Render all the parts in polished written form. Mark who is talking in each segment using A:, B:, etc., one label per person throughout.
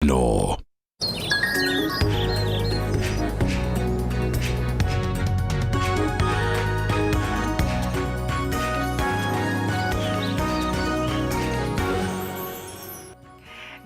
A: Law.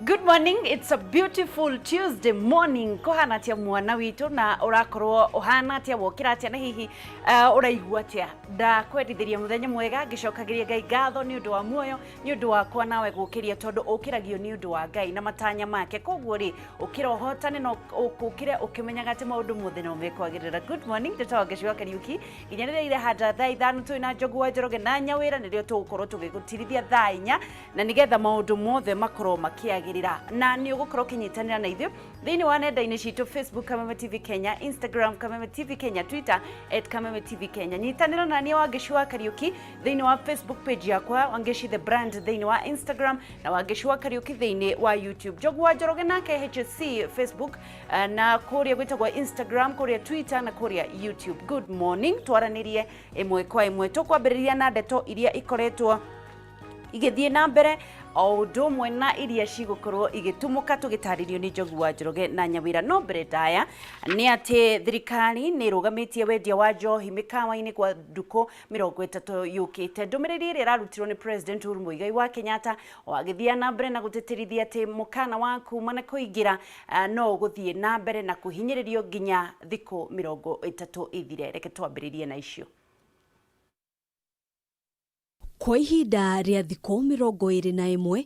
B: Good morning, it's a beautiful Tuesday morning. Kũhana atĩa mwana witũ na ũrakorwo ũhana atĩa wokĩra atĩa na hihi ũraigua atĩa? Ndakwendithĩria mũthenya mwega ngĩcokagĩria Ngai ngatho nĩ ũndũ wa muoyo, nĩ ũndũ wakwa nawe gũkĩria tondũ ũkĩragio nĩ ũndũ wa Ngai na matanya make. Koguo rĩ, ũkĩra ũhotane na ũkĩre ũkĩmenyaga atĩ maũndũ mothe no mekwagĩrĩra. Good morning, njĩtagwo Ngĩciwa Kariuki. Nginya rĩrĩa irahanda thaa 5 twĩ na Njogu wa Njoroge na Nyawĩra nĩrĩo tũgũkorwo tũgĩgũtirithia thaa 4 na nĩgetha maũndũ mothe makorwo makĩagĩrĩra. Na nĩ ũgũkorwo ũkĩnyitanĩra na ithuĩ thĩinĩ wa nenda-inĩ citũ Facebook Kameme TV Kenya, Instagram Kameme TV Kenya, Twitter at Kameme TV Kenya. Nyitanĩra na niĩ Wangeci wa Kariuki thĩinĩ wa Facebook page yakwa Wangeci the brand thĩinĩ wa Instagram na Wangeci wa Kariuki thĩinĩ wa YouTube. Njogu wa Njoroge nake HSC Facebook na kũrĩa gwĩtagwo Instagram, kũrĩa Twitter na kũrĩa YouTube. Good morning, twaranĩrie ĩmwe kwa ĩmwe. Tũkwambĩrĩria na ndeto iria ikoretwo igĩthiĩ na mbere o ũndũ ũmwe na iria cigũkorwo igĩtumũka tũgĩtarĩrio nĩ Njogu wa Njoroge na Nyawĩra. No mbere ndaya nĩ atĩ thirikari nĩ ĩrũgamĩtie wendia wa njohi mĩkawa-inĩ kwa ndukũ 30 yũkĩte. Ndũmĩrĩri ĩrĩa ĩrarutirwo nĩ President Uhuru Muigai wa Kenyatta o agĩthiĩ na mbere na gũtĩtĩrithia atĩ mũkana wa kuma na kũingĩra no ũgũthiĩ na mbere na kũhinyĩrĩrio nginya thikũ 30 ithire. Reke twambĩrĩrie na icio.
C: Kwa ihinda rĩa thikũ 21,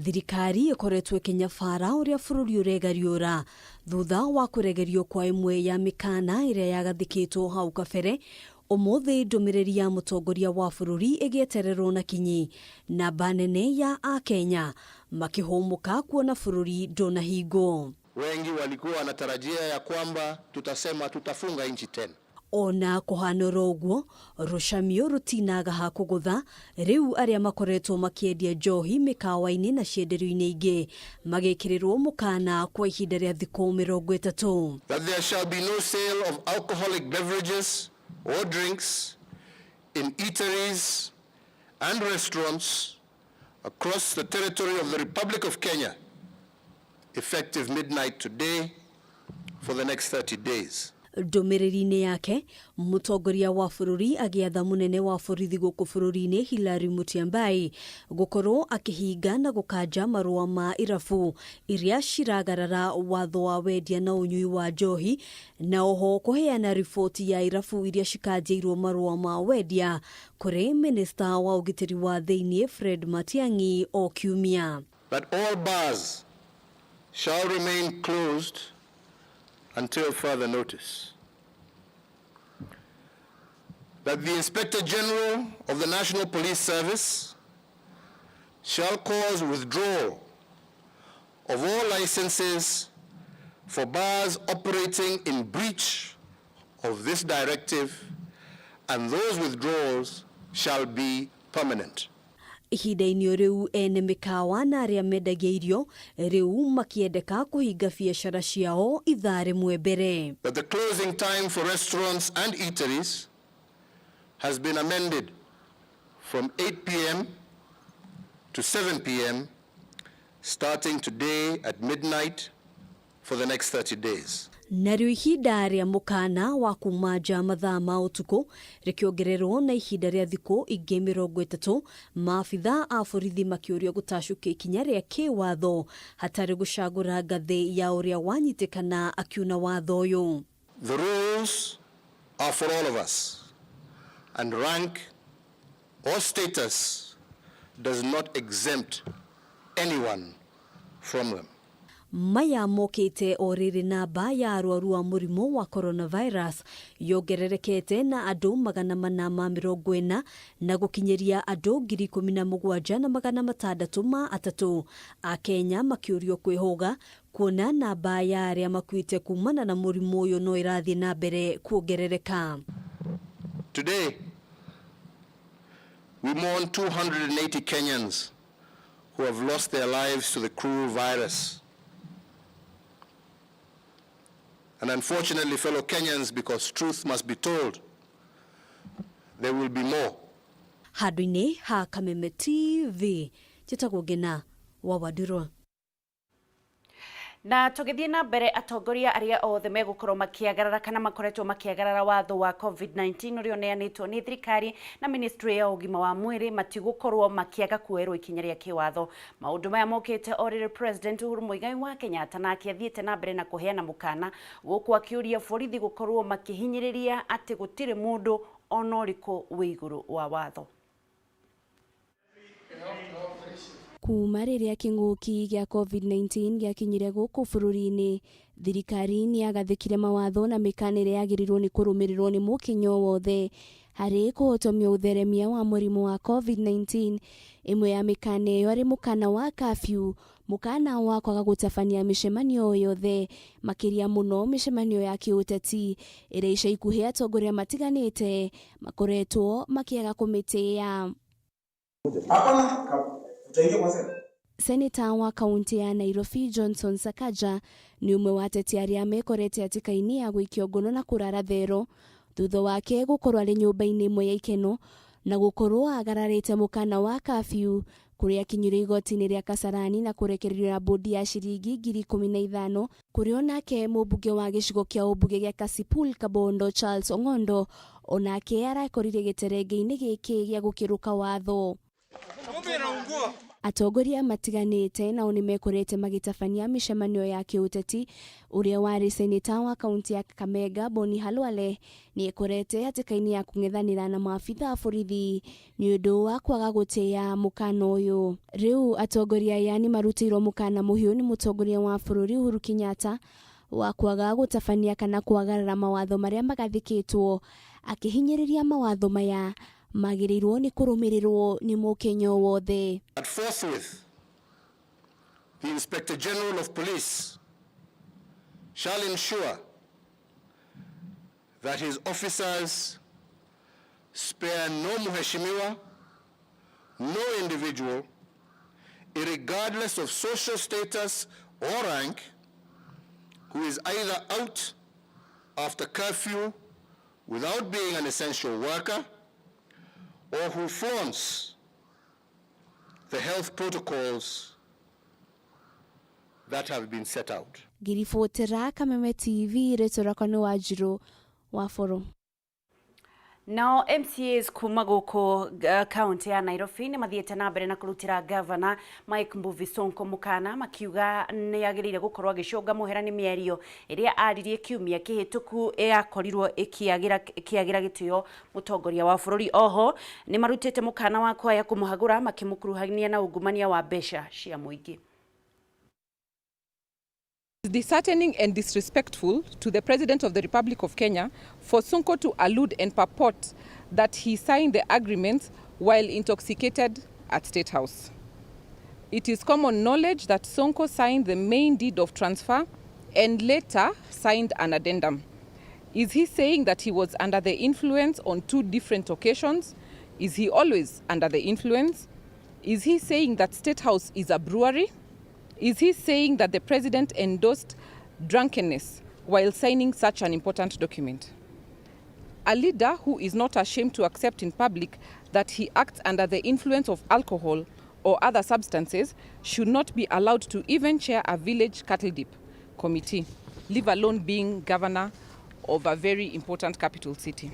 C: thirikari ĩkoretwo ĩkĩnyabara ũrĩa bũrũri ũregariũra thutha wa kũregerio kwa ĩmwe ya mĩkana ĩrĩa yagathĩkĩtwo hau kabere. Ũmũthĩ ndũmĩrĩri ya mũtongoria wa bũrũri ĩgĩetererwo na kinyi, namba nene ya Akenya makĩhũmũka kuona bũrũri ndũnahingwo.
D: Wengi walikuwa wanatarajia ya kwamba tutasema tutafunga nchi tena.
C: Ona kũhana oro ũguo, rũcamio rũtinaga ha kũgũtha. Rĩu arĩa makoretwo makĩendia njohi mĩkawa-inĩ na cienderio-inĩ ingĩ magĩkĩrĩrwo mũkana kwa ihinda rĩa thikũ 30.
D: That there shall be no sale of alcoholic beverages or drinks in eateries and restaurants across the territory of the Republic of Kenya effective midnight today for the next 30 days.
C: Ndũmĩrĩri-inĩ yake, mũtongoria wa bũrũri agĩatha mũnene wa borithi gũkũ bũrũri-inĩ Hilary Mutyambai gũkorwo akĩhinga na gũkanja marũa ma irabu iria ciragarara watho wa wendia na ũnyui wa njohi, na oho kũheana riboti ya irabu iria cikanjĩirwo marũa ma wendia kũrĩ minista wa ũgitĩri wa thĩinĩ Fred Matiang'i o kiumia.
D: That all bars shall remain closed until further notice. That the Inspector General of the National Police Service shall cause withdrawal of all licenses for bars operating in breach of this directive, and those withdrawals shall be permanent.
C: Ihinda-inĩ rĩu, ene mĩkawa na arĩa mendagia irio rĩu makĩendeka kũhinga biacara ciao ithaa rĩmwe mbere.
D: That the closing time for restaurants and eateries has been amended from 8 p.m. to 7 p.m. starting today at midnight for the next 30 days.
C: Narĩo ihinda rĩa mũkana wa kuma nja mathaa ma ũtukũ rĩkĩongererwo na ihinda rĩa thikũ ingĩ 30, maabitha a borithi makĩũrio gũtacũkia ikinya rĩa kĩwatho hatarĩ gũcagũra ngathĩ ya ũrĩa wanyitĩkana akiuna watho ũyũ.
D: The rules are for all of us, and rank or status does not exempt anyone from them.
C: Maya mokĩte o rĩrĩ namba ya arwaru a mũrimũ wa coronavirus yongererekete na andũ 440 na gũkinyĩria andũ 17,603. Akenya makĩũrio kwĩhũga kuona namba ya arĩa makuĩte kumana na mũrimũ ũyũ no ĩrathiĩ na mbere kuongerereka.
D: Today, we mourn 280 Kenyans who have lost their lives to the cruel virus. And unfortunately, fellow Kenyans, because truth must be told, there will be more.
C: Handũ-inĩ ha Kameme TV, njĩtagwo Ngena wa Wandirwa.
B: Na tũgĩthiĩ na mbere, atongoria arĩa othe megũkorwo makĩagarara kana makoretwo makĩagarara watho wa COVID-19 ũrĩa ũneanĩtwo nĩ thirikari na ministry ya ũgima wa mwĩrĩ matigũkorwo makĩaga kuoerwo ikinya rĩa kĩwatho. Maũndũ maya mokĩte o rĩrĩ President Uhuru Muigai wa Kenyatta nake athiĩte na mbere na kũheana mũkana gũkũ akĩũria borithi gũkorwo makĩhinyĩrĩria atĩ gũtirĩ mũndũ ona ũrĩkũ wĩ igũrũ wa watho.
C: Kuma rĩrĩa kĩng'ũki gĩa COVID-19 gĩakinyire gũkũ bũrũri-inĩ, thirikari nĩ yagathĩkire mawatho na mĩkana ĩrĩa yagĩrĩirwo nĩ kũrũmĩrĩrwo nĩ mũkinya o wothe harĩ kũhotomia ũtheremia wa mũrimũ wa COVID-19. Ĩmwe ya mĩkana ĩyo arĩ mũkana wa curfew, mũkana wa kwaga gũtabania mĩcemanio o yothe, makĩria mũno mĩcemanio ya kĩũteti ĩrĩa ica ikuhĩ atongoria matiganĩte makoretwo makĩaga kũmĩtĩĩa.
A: Hapana, utaingia kwa sera.
C: Seneta wa kaunti ya Nairobi Johnson Sakaja nĩ ũmwe wa ateti arĩa mekorete hatĩka-inĩ ya gũikio ngono na kũrara thero thutha wake gũkorwo arĩ nyũmba-inĩ ĩmwe ya ikeno na gũkorwo agararĩte mũkana wa curfew kũrĩa akinyire igoti-inĩ rĩa Kasarani na kũrekererio na bodi ya ciringi 15,000, kũrĩa onake mũmbunge wa gĩcigo kĩa ũmbunge gĩa Kasipul Kabondo Charles Ong'ondo onake arakorire gĩterenge-inĩ gĩkĩ gĩa gũkĩrũka watho. Atongoria matiganĩte nao nĩ mekorete magĩtabania mĩcemanio ya kĩũteti. Ũrĩa warĩ seneta wa kaunti ya Kakamega Boni Khalwale nĩ ekorete hatĩka-inĩ ya kũng'ethanĩra na maabitha a borithi nĩ ũndũ wa kwaga gũtĩĩa mũkana ũyũ. Rĩu atongoria aya nĩ marutĩirwo mũkana mũhiũ nĩ mũtongoria wa bũrũri Uhuru Kenyatta wa kwaga gũtabania kana kwagarara mawatho marĩa magathĩkĩtwo, akĩhinyĩrĩria mawatho maya magĩrĩirwo nĩ kũrũmĩrĩrwo nĩ mũkenya o wothe.
D: That forthwith, the Inspector General of Police shall ensure that his officers spare no mheshimiwa, no individual, regardless of social status or rank, who is either out after curfew without being an essential worker or who flaunts the health protocols that have been set out.
C: Ngĩribotera Kameme TV, rĩtwa rĩakwa nĩ Wanjirũ wa Boro.
B: Nao MCAs kuma gũkũ kaunti ya Nairobi nĩ mathiĩte na mbere na kũrutĩra gavana Mike Mbuvi Sonko mũkana, makiuga nĩ agĩrĩire gũkorwo agĩcũnga mũhera nĩ mĩario ĩrĩa aririe kiumia kĩhĩtũku yakorirwo ĩkĩagĩra gĩtĩo mũtongoria wa bũrũri. Oho nĩ marutĩte mũkana wa kwaya kũmũhagũra makĩmũkuruhania na ungumania wa mbeca cia mũingĩ.
E: It's disheartening and disrespectful to the President of the Republic of Kenya for Sonko to allude and purport that he signed the agreement while intoxicated at State House. It is common knowledge that Sonko signed the main deed of transfer and later signed an addendum. Is he saying that he was under the influence on two different occasions? Is he always under the influence? Is he saying that State House is a brewery? Is he saying that the president endorsed drunkenness while signing such an important document? A leader who is not ashamed to accept in public that he acts under the influence of alcohol or other substances should not be allowed to even chair a village cattle dip committee, leave alone being governor of a very important capital city.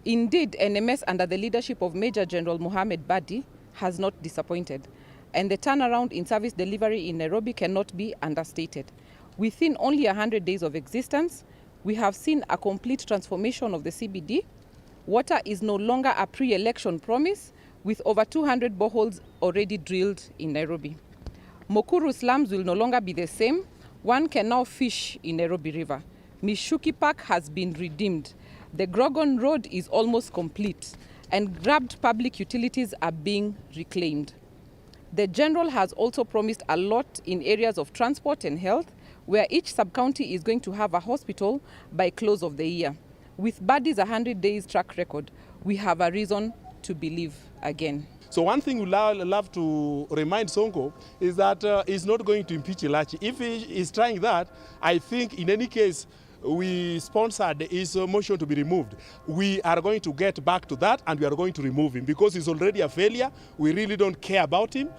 E: Indeed, NMS under the leadership of Major General Mohamed Badi has not disappointed, and the turnaround in service delivery in Nairobi cannot be understated. Within only 100 days of existence, we have seen a complete transformation of the CBD. Water is no longer a pre-election promise, with over 200 boreholes already drilled in Nairobi. Mukuru slums will no longer be the same. One can now fish in Nairobi River. Michuki Park has been redeemed. The Grogon Road is almost complete, and grabbed public utilities are being reclaimed. The general has also promised a lot in areas of transport and health, where each sub-county is going to have a hospital by close of the year. With Badi's 100 days track record, we have a reason to believe again.
F: So one thing we love to remind Sonko is that he's not going to impeach Elachi. If he is trying that, I think in any case, we sponsored his motion to be removed. We are going to get back to that and we are going to remove him because he's already a failure. We really don't care about him.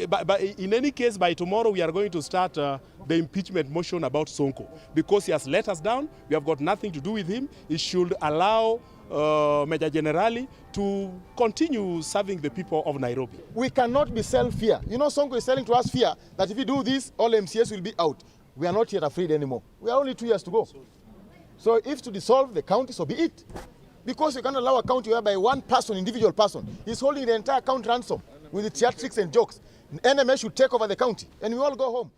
F: But in any case, by tomorrow we are going to start the impeachment motion about Sonko because he has let us down. We have got nothing to do with him. He should allow Major Generali to continue serving the people of Nairobi.
G: We cannot be sell fear. You know, Sonko is selling to us fear that if you do this, all MCAs will be out. We are not yet afraid anymore. We are only 2 years to go. So if to dissolve the county, so be it. Because you cannot allow a county whereby one person, individual person, is holding the entire county ransom with the theatrics and jokes. NMS should take over the county and we all go home.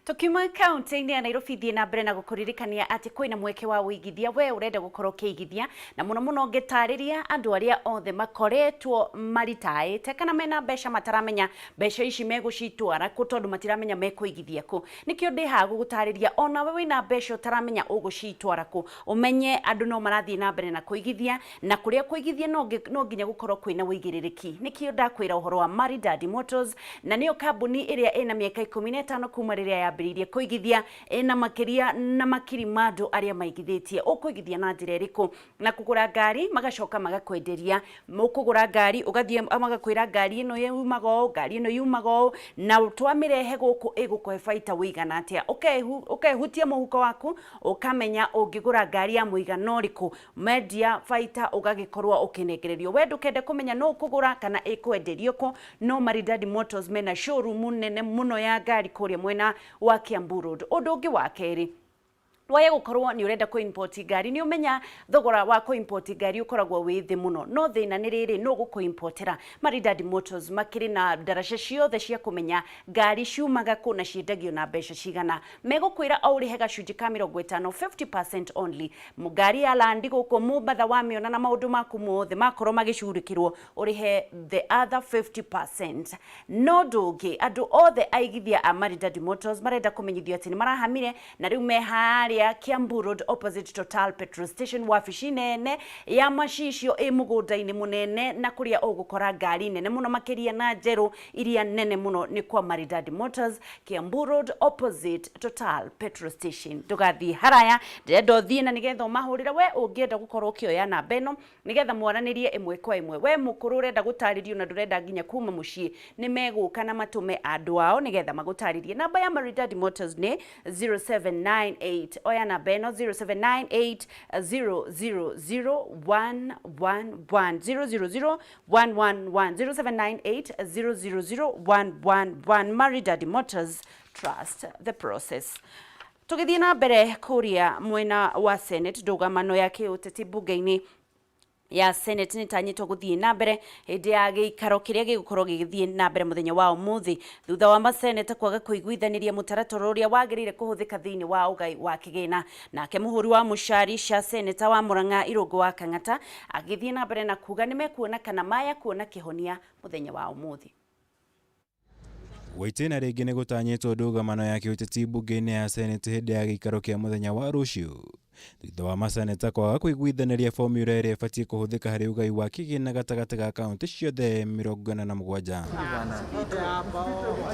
B: Tukiuma kaunti-inĩ ya Nairobi thiĩ na mbere na gũkũririkania atĩ kwĩna mweke wa ũigithia we ũrenda gũkorwo ũkĩigithia na mũno mũno ngĩtarĩria andũ arĩa othe makoretwo maritaĩte kana mena mbeca mataramenya mbeca ici megũcitwara kũ tondũ matiramenya mekũigithia kũ. Nĩkĩo ndĩ haha gũgũtarĩria onawe wĩna mbeca ũtaramenya ũgũcitwara kũ, ũmenye andũ no marathiĩ na mbere na kũigithia na kũrĩa kũigithia no nginya gũkorwo kwĩna ũigĩrĩrĩki. Nĩkĩo ndakwĩra ũhoro wa Maridadi Motors na nĩyo kambuni ĩrĩa ĩna mĩaka 15 kuma rĩrĩa yambĩrĩirie kũigithia ĩna makĩria na makiri ma andũ arĩa maigithĩtie. Ũkũigithia na njĩra ĩrĩkũ? Na kũgũra ngari magacoka magakwenderia. Ũkũgũra ngari ũgathiĩ magakwĩra ngari ĩno yumaga ũũ, ngari ĩno yumaga ũũ, na twamĩrehe gũkũ ĩgũkũhe baita wĩigana atĩa. Ũkehutia mũhuko waku ũkamenya ũngĩgũra ngari ya mũigana ũrĩkũ, mendia baita ũgagĩkorwo ũkĩnengererio. We ndũkende kũmenya no ũkũgũra kana ĩkwenderio kũ, no Maridadi Motors mena showroom nene mũno ya ngari kũrĩa mwena wa Kiambu Road. Ũndũ ũngĩ wa kerĩ, waya gũkorwo nĩ ũrenda kũ-import ngari, nĩ ũmenya thogora wa kũ-import ngari ũkoragwo wĩ thĩ mũno, no thĩna nĩ rĩrĩ, no gũkũ-importera. Maridadi Motors makĩrĩ na ndaraca ciothe cia kũmenya ngari ciumaga kũ na ciendagio na mbeca cigana. Megũkwĩra o ũrĩhe gacunjĩ ka 50, 50% only. Ngari ya landi gũkũ Mombatha wamĩona na maũndũ maku mothe makorwo magĩcurĩkĩrwo, ũrĩhe the other 50%. No ũndũ ũngĩ, andũ othe aigithia a Maridadi Motors marenda kũmenyithio atĩ nĩ marahamire na rĩu me harĩa Kiambu Road opposite Total Petrol Station, wabici nene ya macicio ĩ mũgũnda-inĩ mũnene na kũrĩa ũgũkora ngari nene mũno makĩria na njerũ iria nene mũno nĩ kwa Maridadi Motors, Kiambu Road opposite Total Petrol Station. Ndũgathiĩ haraya, ndĩrenda ũthiĩ na nĩgetha ũmahũrĩre we ũngĩenda gũkorwo ũkĩoya namba ĩno nĩgetha mwaranĩrie ĩmwe kwa ĩmwe. We mũkũrũ ũrenda gũtarĩrio na ndũrenda nginya kuma mũciĩ, nĩ megũka na matũme andũ ao nĩgetha magũtarĩrie. Namba ya Maridadi Motors nĩ 0798, oya namba ĩno 0798 000 111 000 111 0798 000 111. Maridadi Motors, trust the process. Tũgĩthiĩ na mbere kũrĩa mwena wa Senate, ndũgamano ya kĩũteti mbunge-inĩ ya Senate nĩ tanyĩtwo gũthiĩ na mbere hĩndĩ ya gĩikaro kĩrĩa gĩgũkorwo gĩgĩthiĩ na mbere mũthenya wa ũmũthĩ thutha wa maseneta kwaga kũiguithanĩria mũtaratara ũrĩa wagĩrĩire kũhũthĩka thĩinĩ wa ũgai wa kĩgĩna. Nake mũhũri wa mũcari cia seneta wa Murang'a Irũngũ wa Kang'ata agĩthiĩ na mbere na kuga nĩmekuona kana maya kuona kĩhonia mũthenya wa ũmũthĩ.
H: Gwaitĩna rĩngĩ nĩ gũtanyĩtwo ndũgamano ya kĩũteti mbunge-inĩ ya Senate hĩndĩ ya gĩikaro kĩa mũthenya wa rũciũ thutha wa maseneta kwaga kũiguithanĩria formula ĩrĩa ĩbatiĩ kũhũthĩka harĩ ũgai wa kĩgĩna gatagatĩ ga kaunti ciothe 47.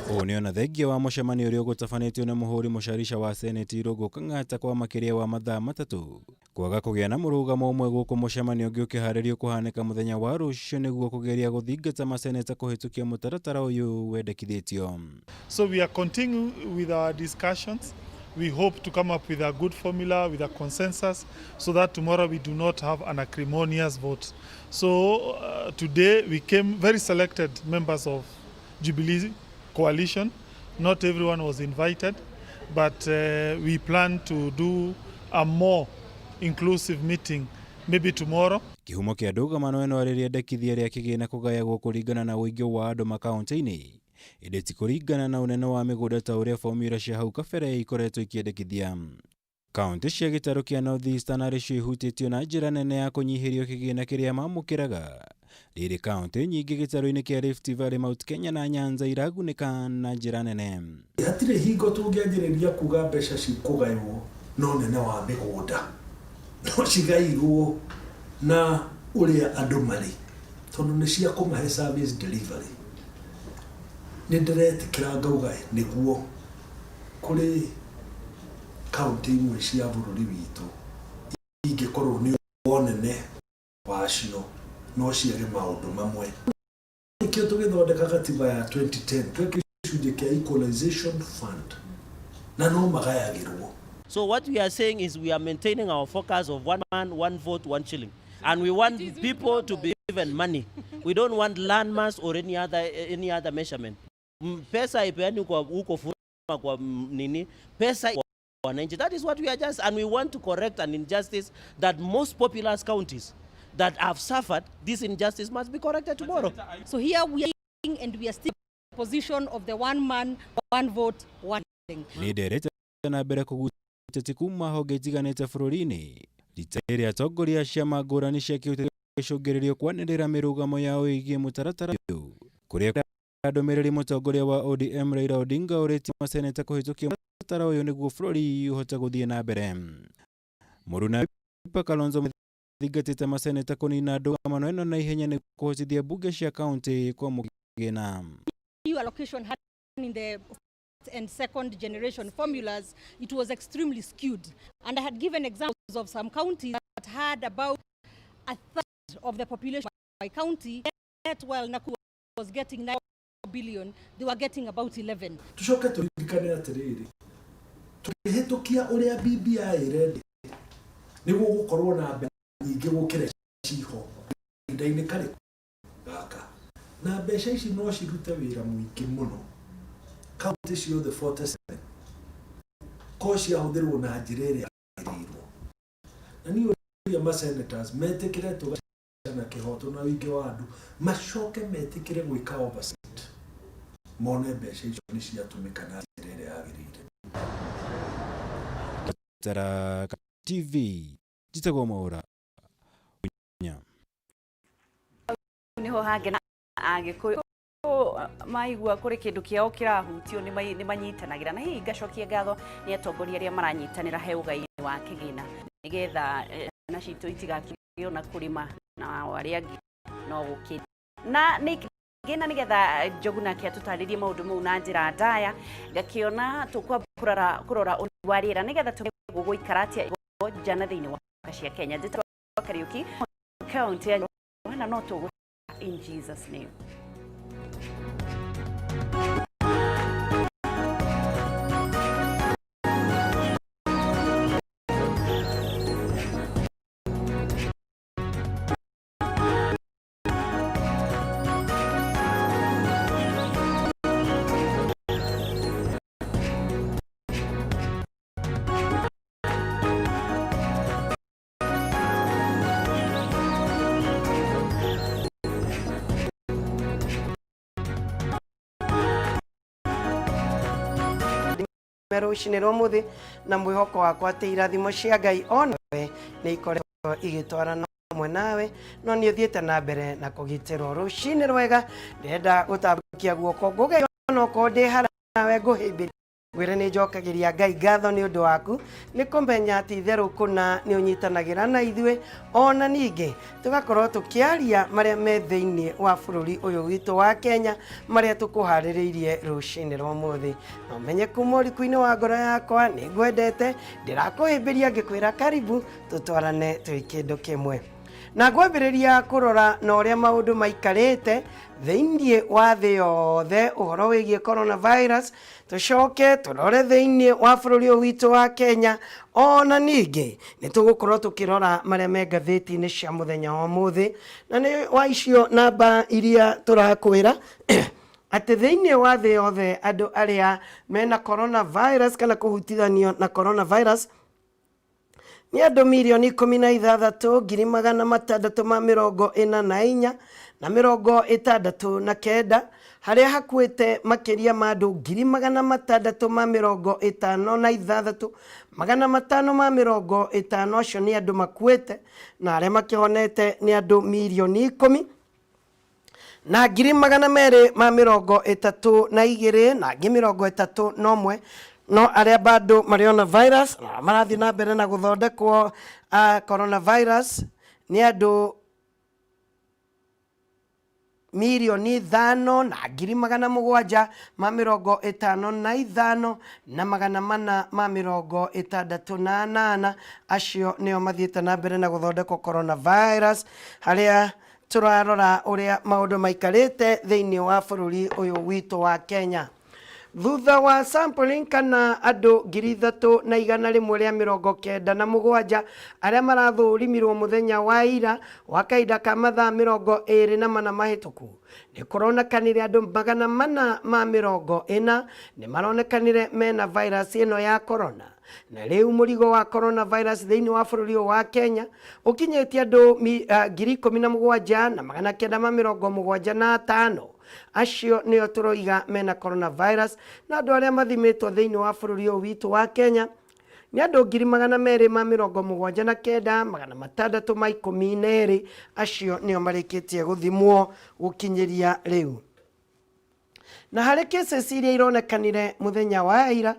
H: Ũũ nĩ ona thengia wa mũcemanio ũrĩa ũgũtabanĩtio nĩ mũhũri mũcarica wa Senate Irũngũ Kang'ata kwa makĩria wa mathaa matatũ kwaga kũgĩa na mũrũgamo ũmwe gũkũ mũcemanio ũngĩ ũkĩharĩrio kũhanĩka mũthenya wa rũciũ nĩguo kũgeria gũthingata maseneta kũhĩtũkia mũtaratara ũyũ wendekithĩtio.
I: So we are continuing with our discussions. We hope to come up with a good formula, with a consensus, so that tomorrow we do not have an acrimonious vote. So today we came very selected members of Jubilee coalition. Not everyone was invited, but we plan to do a more inclusive meeting maybe tomorrow.
H: Kĩhumo kĩa ndũgamano ĩno rĩrĩa endekithia rĩa kĩgĩna kũgayagwo kũringana na ũingĩ wa andũ makaunti-inĩ ĩndĩ ti kũringana na ũnene wa mĩgũnda ta ũrĩa formula cia hau kabere ikoretwo ikĩendekithia. Kaunti cia gĩtarũ kĩa North Eastern arĩ cio ihutĩtio na njĩra nene ya kũnyihĩrio kĩgĩna kĩrĩa mamũkĩraga. Rĩrĩ kaunti nyingĩ gĩtarũ-inĩ kĩa Rift Valley, Mount Kenya na Nyanza iragunĩka na njĩra nene.
J: Hatirĩ hingo tũngĩanjĩrĩria kuga mbeca cikũgaywo na ũnene wa mĩgũnda, no cigairwo na ũrĩa andũ marĩ, tondũ nĩ cia kũmahe service delivery. Nĩ ndĩretĩkĩra ngauga nĩguo kũrĩ Kaũntĩ imwe cia bũrũri witũ ingĩkorwo nĩ ũnene wacio no ciage maũndũ mamwe. Nĩkĩo tũgĩthondeka gatiba ya 2010 twekĩrire gĩcunjĩ kĩa equalization fund na no magayagĩrwo.
K: So what we are saying is we are maintaining our focus of one man, one vote, one shilling. And we want people to be given money. We don't want landmass or any other measurement. Pesa ipeani kwa huko furuma kwa nini? Pesa kwa wananchi. That is what we are just, and we want to correct an injustice that most populous counties that have suffered, this injustice must be corrected tomorrow.
L: So here we are, and we are still in the position of the one man, one vote, one thing.
H: Nĩ nderete na mbere kũgucia ũteti kuma honge itiganĩte bũrũri-inĩ rita rĩrĩ atongoria a ciama ngũrani cia kĩũteti gĩcũngĩrĩrio kwanĩrĩra mĩrũgamo yao ĩgiĩ mũtaratara ũyũ kũrĩa ndũmĩrĩri mũtongoria wa ODM Raila Odinga ũrĩtie maseneta kũhĩtũkia mũtaratara ũyũ nĩguo bũrũri ũhote gũthiĩ na mbere. Mũruna Kalonzo thingatĩte maseneta kũnina ndũgamano ĩno na ihenya nĩguo kũhotithia mbunge cia kaũntĩ kwamũkĩra.
L: New allocation had in the and second generation formulas, it was extremely skewed. And I had given examples of some counties that had about a third of the population by county, yet while Nakuru was getting 9 billion, they were getting about 11.
J: Tucoke tũririkane atĩrĩrĩ, tũkĩhĩtũkia ũrĩa BBI ĩrenda nĩguo gũkorwo na mbeca nyingĩ gũkĩra ciho kahinda-inĩ karĩkũ gaka, na mbeca ici no cirute wĩra mũingĩ mũno kaunti ciothe 47 ko ciahũthĩrwo na njĩra ĩrĩa yagĩrĩirwo. Na niĩ ũria ma senators metĩkĩre tũgacana kĩhoto na ũingĩ wa andũ, macoke metĩkĩre gwĩka oversight, mone mbeca icio nĩ ciatũmĩka na njĩra ĩrĩa yagĩrĩire.
H: Tara TV njĩtagwo Mwaũra.
B: Niho hangĩ na Agĩkũyũ maigua kũrĩ kĩndũ kĩao kĩrahutio nĩ manyitanagĩra, na hihi ngacokia ngatho nĩ atongoria arĩa maranyitanĩra he ũgai wa kĩgĩna nĩgetha ciana citũ itigakĩgĩo na kũrĩma na arĩa angĩ no gũkĩ na nĩ kĩgĩna nĩgetha Njogu nake atũtarĩrie maũndũ mau na njĩra ndaya. Ngakĩona tũkwamba kũrora ũrĩ wa rĩera nĩgetha tũmenye gũgũikara atĩa nja na thĩinĩ wa cia Kenya. Njĩtagwo Kariuki, kaunti ya na no tũgũ in Jesus name.
M: Rũcinĩ rwa ũmũthĩ na mwĩhoko wakwa atĩ irathimo cia Ngai onawe nĩ ikoretwo igĩtwarana hamwe nawe, no nĩ ũthiĩte na mbere na kũgitĩrwo. Rũcinĩ rwega, ndĩrenda gũtambũrũkia guoko ngũgeithie onokorwo ndĩ haraya nawe, ngũhĩmbĩrie ngwĩre nĩ njokagĩria Ngai ngatho nĩ ũndũ waku, nĩ kũmenya atĩ itherũ kũna nĩ ũnyitanagĩra na ithuĩ, ona ningĩ tũgakorwo tũkĩaria marĩa me thĩinĩ wa bũrũri ũyũ witũ wa Kenya, marĩa tũkũharĩrĩirie rũcinĩ rwa ũmũthĩ. Na ũmenye kuma ũriku-inĩ wa ngoro yakwa nĩ ngwendete, ndĩrakũhĩmbĩria ngĩkwĩra karibu tũtwarane twĩ kĩndũ kĩmwe. Na ngwambĩrĩria kũrora na ũrĩa maũndũ maikarĩte thĩinĩ wa thĩ yothe ũhoro wĩgiĩ coronavirus, tũcoke tũrore thĩinĩ wa bũrũri ũyũ witũ wa Kenya, ona ningĩ nĩ tũgũkorwo tũkĩrora marĩa me ngathĩti-inĩ cia mũthenya wa ũmũthĩ, na nĩ wa icio namba iria tũrakwĩra atĩ thĩinĩ wa thĩ yothe andũ arĩa mena coronavirus kana kũhutithanio na coronavirus nĩ andũ mirioni ikũmi na ithathatũ ngiri magana matandatũ ma mĩrongo ĩna na inya na mĩrongo ĩtandatũ na kenda, harĩa hakuĩte makĩria ma andũ ngiri magana matandatũ ma mĩrongo ĩtano na ithathatũ magana matano ma mĩrongo ĩtano. Acio nĩ andũ makuĩte, na arĩa makĩhonete nĩ andũ mirioni ikũmi na ngiri magana merĩ ma mĩrongo ĩtatũ na igĩrĩ na angĩ mĩrongo ĩtatũ na ũmwe. No arĩa bado marĩ ona virus na marathiĩ na mbere na gũthondekwo coronavirus nĩ andũ Mirioni 5,755 na 468 acio nĩo mathiĩte na mbere na gũthondekwo coronavirus, harĩa tũrarora ũrĩa maũndũ maikarĩte thĩinĩ wa bũrũri ũyũ witũ wa Kenya. Thutha wa sampling kana andũ 3,197 arĩa marathũrimirwo mũthenya wa ira wa kahinda ka mathaa 24 mahĩtũku, nĩ kũronekanire andũ 440 nĩ maronekanire mena virus ĩno ya corona. Na rĩu mũrigo wa coronavirus thĩinĩ wa bũrũri ũyũ wa Kenya ũkinyĩtie andũ 17,975 acio nĩo tũroiga mena coronavirus. Na andũ arĩa mathimĩtwo thĩinĩ wa bũrũri ũyũ witũ wa Kenya nĩ andũ 279,612 acio nĩo marĩkĩtie gũthimwo gũkinyĩria rĩu. Na harĩ cases iria ironekanire mũthenya wa ira,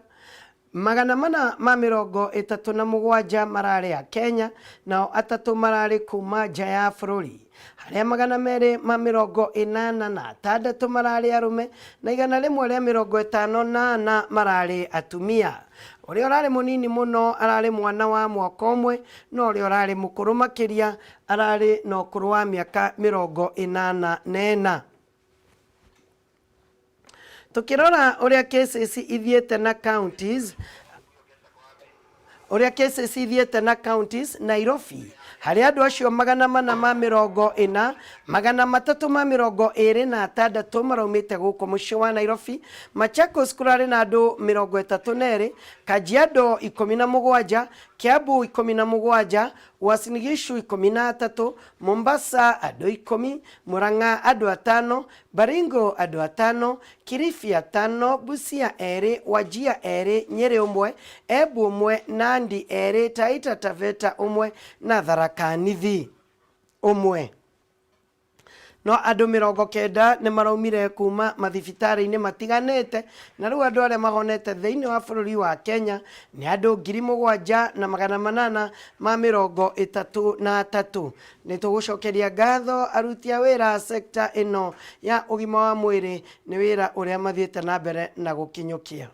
M: 437 mararĩ a Kenya, nao 3 mararĩ kuma nja ya bũrũri, harĩa 286 mararĩ arũme na 154 mararĩ atumia. Ũrĩa ũrarĩ mũnini mũno ararĩ mwana wa mwaka ũmwe, na ũrĩa ũrarĩ mũkũrũ makĩria ararĩ na ũkũrũ wa mĩaka 84. Tukirora ũrĩa cases ithiĩte na counties, ũrĩa cases ithiĩte na counties, Nairobi harĩa andũ acio 440 326 maraumĩte gũkũ mũciĩ wa Nairobi. Machakos kũrarĩ na andũ 32, Kajiado 17, Kiambu 17, Uasin Gishu 13, Mombasa andũ 10, Murang'a andũ 5, Baringo andũ 5, Kilifi 5, Busia 2, Wajir 2, Nyeri 1, Embu 1, Nandi 2, Taita Taveta 1 na Tharaka Nithi 1. No andũ 90 nĩ maraumire kuma mathibitarĩ-inĩ matiganĩte, na rĩu andũ arĩa mahonete thĩinĩ wa bũrũri wa Kenya nĩ andũ 7,833. Nĩ tũgũcokeria ngatho aruti a wĩra sekta ĩno ya ũgima wa mwĩrĩ nĩ wĩra ũrĩa mathiĩte na mbere na gũkinyũkia.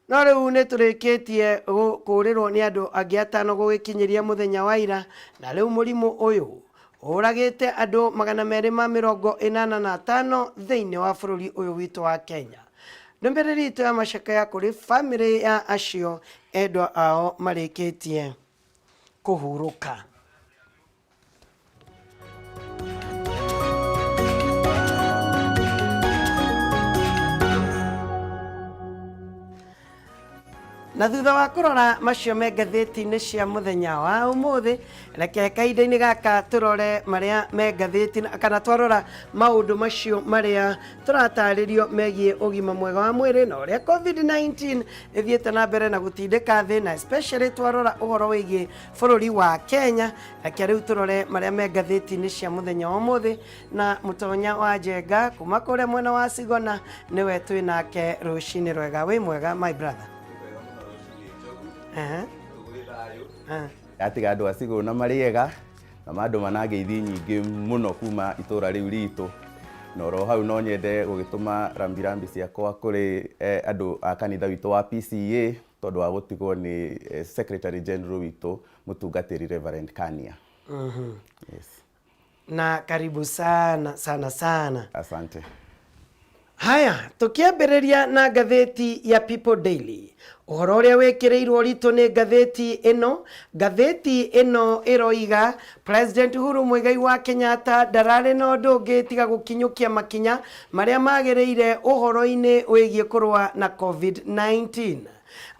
M: No rĩu nĩ tũrĩkĩtie kũũrĩrwo nĩ andũ angĩ 5 gũgĩkinyĩria mũthenya wa ira, na rĩu mũrimũ ũyũ ũragĩte andũ 285 thĩinĩ wa bũrũri ũyũ witũ wa Kenya. Ndũmĩrĩri itũ ya macakaya kũrĩ bamĩrĩ ya acio endwa ao marĩkĩtie kũhurũka. Na thutha wa kũrora macio me ngathĩti-inĩ cia mũthenya wa ũmũthĩ, reke kahinda-inĩ gaka tũrore marĩa me ngathĩti, kana twarora maũndũ macio marĩa tũratarĩrio megiĩ ũgima mwega wa mwĩrĩ na ũrĩa COVID-19 ĩthiĩte na mbere na gũtindĩka thĩ, na especially twarora ũhoro wĩgiĩ bũrũri wa Kenya. Reke rĩu tũrore marĩa me ngathĩti-inĩ cia mũthenya wa ũmũthĩ, na Mũtonya wa Njenga kuma kũrĩa mwena wa Sigona nĩwe twĩ nake rũcinĩ rwega. Wĩ mwega my brother?
N: Atiga andũ a Sigona marĩ ega na mandũ manangeithi nyingĩ mũno kuma itũra rĩu ritũ, na oro hau no nyende gũgĩtũma rambirambi ciakwa kũrĩ andũ a kanitha witũ wa PCA tondũ wa gũtigwo nĩ Secretary General witũ mũtungatĩri Reverend Kania. Yes.
M: Na karibu sana sana sana.
N: Asante.
M: Haya, tukiambĩrĩria na ngathĩti ya People Daily. Ũhoro ũrĩa wĩkĩrĩirwo ũritũ nĩ ngathĩti ĩno. Ngathĩti ĩno ĩroiga President Uhuru Muigai wa Kenyatta ndararĩ na ũndũ ũngĩ tiga gũkinyũkia makinya marĩa magĩrĩire ũhoro-inĩ wĩgiĩ kũrũa na COVID-19.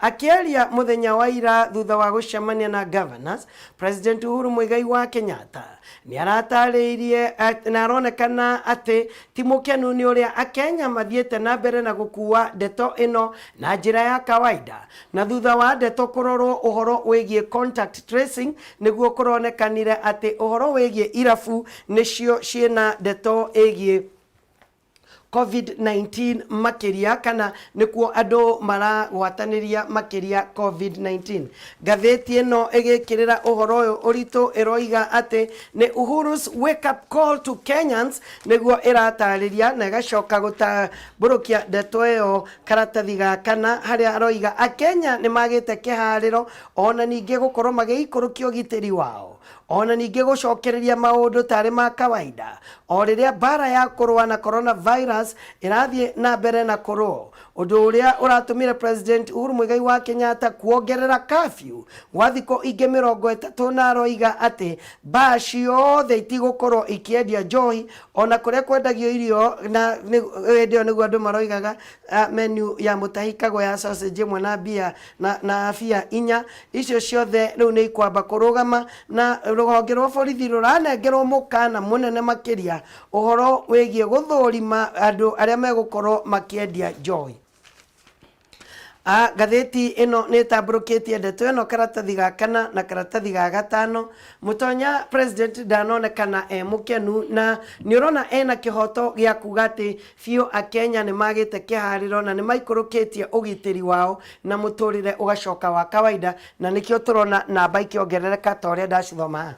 M: Akĩaria mũthenya wa ira thutha wa gũcemania na governors, President Uhuru Muigai wa Kenyatta nĩ aratarĩirie na aronekana atĩ ti mũkenu nĩ ũrĩa Akenya mathiĩte na mbere na gũkua ndeto ĩno na njĩra ya kawaida, na thutha wa ndeto kũrorwo ũhoro wĩgiĩ contact tracing nĩguo kũronekanire atĩ ũhoro wĩgiĩ irabu nĩcio ciĩna ndeto ĩgiĩ COVID-19 makĩria, kana nĩkuo andũ maragwatanĩria makĩria COVID-19. Ngathĩti ĩno ĩgĩkĩrĩra ũhoro ũyũ ũritũ ĩroiga atĩ nĩ Uhuru's wake up call to Kenyans, nĩguo ĩratarĩria na ĩgacoka gũtambũrũkia ndeto ĩyo karatathi ga kana, harĩa aroiga Akenya nĩ magĩte kĩharĩro ona ningĩ gũkorwo magĩikũrũkia ũgitĩri wao, ona ningĩ gũcokereria maũndũ tarĩ ma kawaida o rĩrĩa mbara ya kũrũa na coronavirus ĩrathiĩ na mbere na kũrũo, ũndũ ũrĩa ũratũmire President Uhuru Muigai wa Kenyatta kuongerera curfew gwa thikũ ingĩ 30, na aroiga atĩ baa ciothe itigũkorwo ikĩendia njohi ona kũrĩa kwendagio irio, na hĩndĩ ĩyo nĩguo andũ maroigaga menu ya Mutahi Kagwe ya sausage ĩmwe na bia na bia inya, icio ciothe rĩu nĩ ikwamba kũrũgama, na rũhonge rwa borithi rũranengerwo mũkana mũnene makĩria ũhoro wĩgiĩ gũthũrima andũ arĩa megũkorwo makĩendia njohi. Ngathĩti ĩno nĩ ĩtambũrũkĩtie ndeto ĩno karatathi ga kana na karatathi ga gatano. Mũtonya president ndanonekana e mũkenu, na nĩ ũrona ena kĩhoto gĩa kuga atĩ biũ Akenya nĩ magĩte kĩharĩro na nĩ maikũrũkĩtie ũgitĩri wao na mũtũrĩre ũgacoka wa kawaida, na nĩkĩo tũrona namba ikĩongerereka ta ũrĩa ndacithoma haha.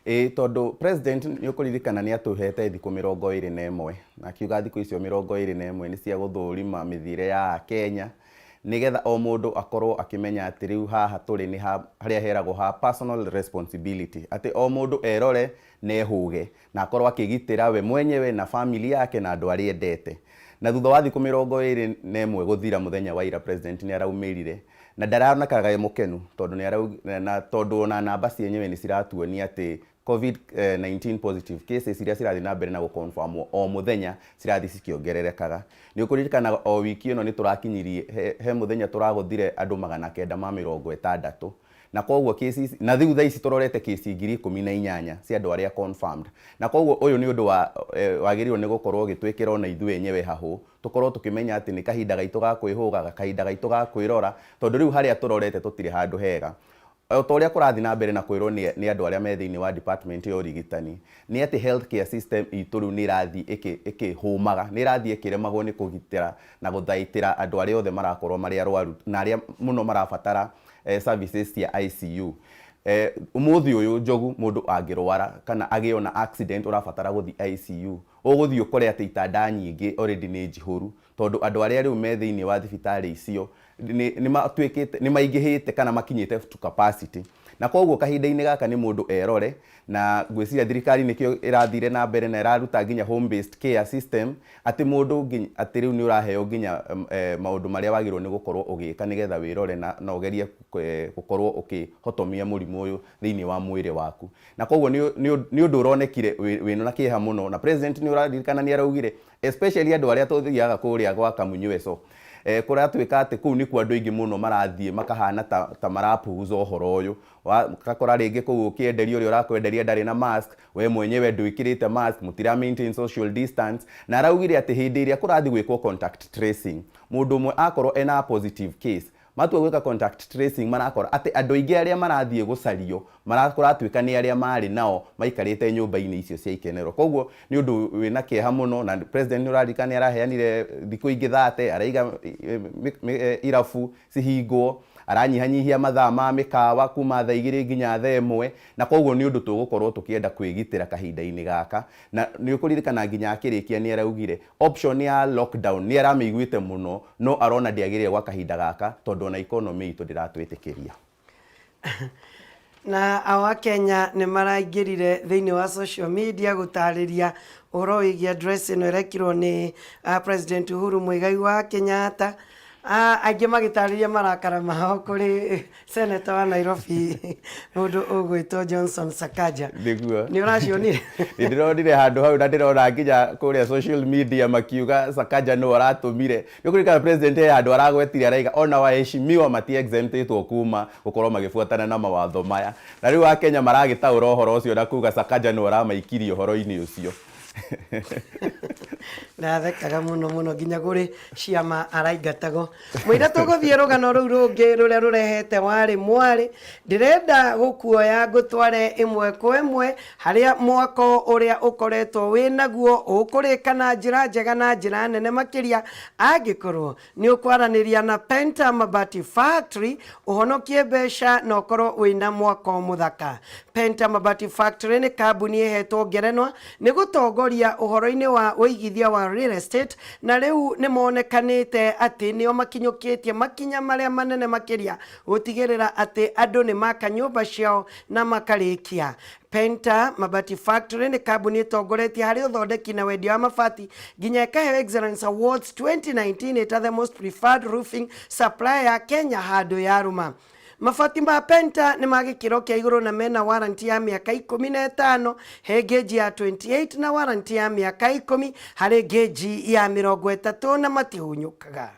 N: Ĩ tondũ president, nĩ ũkũririkana, nĩ atũhete thikũ 21, na akiuga thikũ icio 21 nĩ cia gũthũrima mĩthiĩre ya Akenya, nĩgetha o mũndũ akorwo akĩmenya atĩ rĩu haha tũrĩ nĩ harĩa heragwo ha personal responsibility, atĩ o mũndũ erore na ehũge na akorwo akĩgitĩra we mwenyewe na family yake na andũ arĩa endete. Na thutha wa thikũ 21 gũthira mũthenya wa ira, president nĩ araumĩrire na ndaronekaga e mũkenu, tondũ nĩ na tondũ ona namba cienyewe nĩ ciratuonia atĩ COVID-19 positive cases iria cirathiĩ na mbere na gũconfirmwo o mũthenya cirathiĩ cikĩongererekaga. Nĩ ũkũririkana o wiki ĩno nĩ tũrakinyirie he mũthenya tũragũthire andũ 960, na koguo cases, na rĩu thaa ici tũrorete kesi 18,000 cia andũ arĩa confirmed. Na koguo ũyũ nĩ ũndũ wa wagĩrĩirwo nĩ gũkorwo ũgĩtwĩkĩra ona ithuĩ enyewe hahũ, tũkorwo tũkĩmenya atĩ nĩ kahinda gaitũ ga kwĩhũgaga, kahinda gaitũ ga kwĩrora, tondũ rĩu harĩa tũrorete tũtirĩ handũ hega. O ta ũrĩa kũrathiĩ na mbere na kwĩrwo nĩ andũ arĩa me thĩinĩ wa department ya ũrigitani, nĩ atĩ healthcare system itũ rĩu nĩ ĩrathiĩ ĩkĩhũmaga, nĩ ĩrathiĩ ĩkĩremagwo nĩ kũgitĩra na gũthaitĩra andũ arĩa othe marakorwo marĩ arwaru na arĩa mũno marabatara services cia ICU. Ũmũthĩ ũyũ, Njogu, mũndũ angĩrwara kana agĩo na accident ũrabatara gũthiĩ ICU, ũgũthiĩ ũkore atĩ itanda nyingĩ already nĩ njihũru, tondũ andũ arĩa rĩu me thĩinĩ wa thibitarĩ icio nĩ matuĩkĩte nĩ maingĩhĩte kana makinyĩte to capacity. Na koguo kahinda-inĩ gaka nĩ mũndũ erore, na ngwĩciria thirikari nĩkĩo ĩrathire na mbere na ĩraruta nginya home based care system, atĩ mũndũ atĩ rĩu nĩ ũraheo nginya maũndũ marĩa wagĩrĩirwo nĩ gũkorwo ũgĩka nĩgetha wĩrore na ũgerie gũkorwo ũkĩhotomia mũrimũ ũyũ thĩinĩ wa mwĩrĩ waku. Na koguo nĩ ũndũ ũronekire wĩna na kĩeha mũno, na president, nĩ ũraririkana, nĩ araugire especially andũ arĩa tũthiaga kũrĩa gwa Kamunyweco, kũratuĩka atĩ kũu nĩkuo andũ aingĩ mũno marathiĩ makahana ta marapuuza ũhoro ũyũ. Ũgakora rĩngĩ kũu ũkĩenderio, ũrĩa ũrakwenderia ndarĩ na mask, we mwenyewe ndwĩkĩrĩte mask, mũtira maintain social distance. Na araugire atĩ hĩndĩ ĩrĩa kũrathiĩ gwĩkwo contact tracing, mũndũ ũmwe akorwo ena positive case, matua gwĩka contact tracing, marakora atĩ andũ aingĩ arĩa marathiĩ gũcario kũratuĩka nĩ arĩa marĩ nao maikarĩte nyũmba-inĩ icio cia ikenero. Koguo nĩ ũndũ wĩna kĩeha mũno, na president, nĩ ũraririkana, nĩ araheanire thikũ ingĩ 30, araiga irabu cihingwo, aranyihanyihia mathaa ma mĩkawa kuma thaa 2 nginya thaa 1. Na koguo nĩ ũndũ tũgũkorwo tũkĩenda kwĩgitĩra kahinda-inĩ gaka. Na nĩ ũkũririkana nginya akĩrĩkia nĩ araugire option ya lockdown nĩ aramĩiguĩte mũno, no arona ndĩagĩrĩire gwa kahinda gaka, tondũ ona economy itũ ndĩratwĩtĩkĩria.
M: Na ao Akenya nĩ maraingĩrire thĩinĩ wa social media gũtarĩria ũhoro wĩgiĩ address ĩno ĩrekirwo nĩ President Uhuru Muigai wa Kenyatta. Aingĩ magĩtarĩria marakara mao kũrĩ senator wa Nairobi, mũndũ ũgwĩtwo Johnson Sakaja.
N: Nĩguo.
M: Nĩ ũracionire?
N: Nĩ ndĩronire handũ hau, na ndĩrona nginya kũrĩa social media makiuga Sakaja nĩwe ũratũmire. Nĩ ũkũririkana president he handũ aragwetire, araiga ona waheshimiwa mati exemptĩtwo kuma gũkorwo magĩbuatana na mawatho maya, na rĩu Akenya maragĩtaũra ũhoro ũcio na kuga Sakaja nĩwe ũramaikirie ũhoro-inĩ ũcio.
M: Ndathekaga muno muno nginya kuri ciama araingatagwo. Mũira tũgũthiĩ rũgano rũu rũngĩ rũrĩa rũrehete warĩ mwarĩ, ndĩrenda gũkuoya ngũtware ĩmwe kwa ĩmwe harĩa mwako ũrĩa ũkoretwo wĩ naguo ũkũrĩka na njĩra njega na njĩra nene makĩria angĩkorwo nĩ ũkwaranĩria na Penta Mabati Factory ũhonokie mbeca na ũkorwo wĩna mwako mũthaka. Penta Mabati Factory nĩ kambuni ĩhetwo ngerenwa nĩ gũtongoria ũhoro-inĩ wa ũigithia wa real estate, na rĩu nĩ monekanĩte atĩ nĩo makinyũkĩtie makinya marĩa manene makĩria gũtigĩrĩra atĩ andũ nĩ maka nyũmba ciao na makarĩkia. Penta Mabati Factory nĩ kambuni ĩtongoretie harĩ ũthondeki na wendia wa mabati nginya ĩkaheo Excellence Awards 2019 ĩta the most preferred roofing supplier Kenya handũ yarũma. Mabati ma Penta nĩ ma gĩkĩro kĩa igũrũ na mena warranty ya mĩaka 15 he gauge ya 28 na warranty ya mĩaka 10 harĩ gauge ya 30 na matihunyũkaga.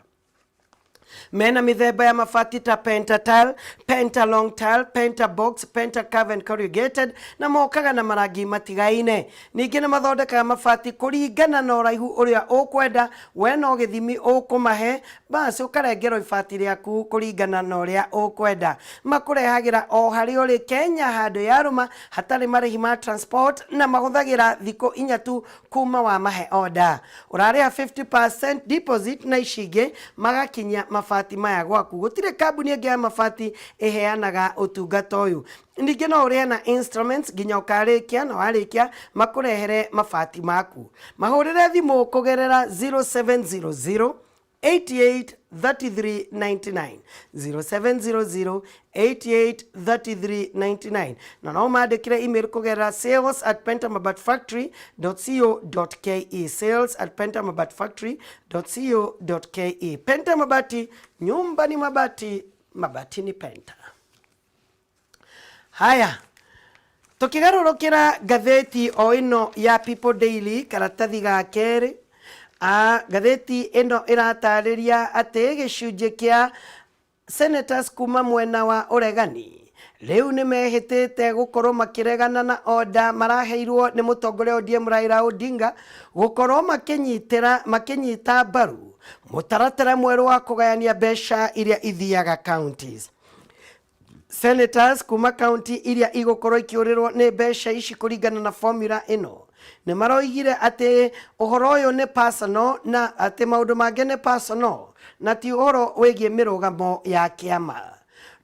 M: Mena mĩthemba ya mabati ta Penta tile, Penta long tile, Penta box, Penta curve and corrugated na mokaga na marangi matigaine. Ningĩ nĩ mathondekaga mabati kũringana na ũraihu ũrĩa ũkwenda, we no gĩthimi ũkũmahe, basi ũkarengerwo ibati rĩaku kũringana na ũrĩa ũkwenda. Makũrehagĩra o harĩa ũrĩ Kenya handũ yarũma hatarĩ marĩhi ma transport na mahũthagĩra thikũ 4 tu kuma wamahe order. Ũrarĩha 50% deposit na ici ingĩ magakinyia mabati maya gwaku. Gũtirĩ kambuni ĩngĩ ya mabati ĩheanaga ũtungata ũyũ. Ningĩ no ũrĩhe na instruments nginya ũkarĩkia, na warĩkia makũrehere mabati maku. Mahũrĩre thimũ kũgerera 0700 88 33 99, 0700 88 33 99, na no mandĩkĩre email kũgerera sales@pentamabatfactory.co.ke, sales@pentamabatfactory.co.ke. Penta Mabati, nyumba ni mabati, mabati ni Penta. Haya, tukigarũrũkĩra ngathĩti o ĩno ya People Daily karatathi ga kerĩ, ngathĩti ĩno ĩratarĩria atĩ gĩcunjĩ kĩa senators kuma mwena wa ũregani rĩu nĩ mehĩtĩte gũkorwo makĩregana na order maraheirwo nĩ mũtongoria ODM Raila Odinga gũkorwo makĩnyita mbaru mũtaratara mwerũ wa kũgayania mbeca iria ithiaga counties. Senators kuma county iria igũkorwo ikĩũrĩrwo nĩ mbeca ici kũringana na formula ĩno nĩ maroigire atĩ ũhoro ũyũ nĩ personal na atĩ maũndũ mangĩ nĩ personal na ti ũhoro wĩgiĩ mĩrũgamo ya kĩama.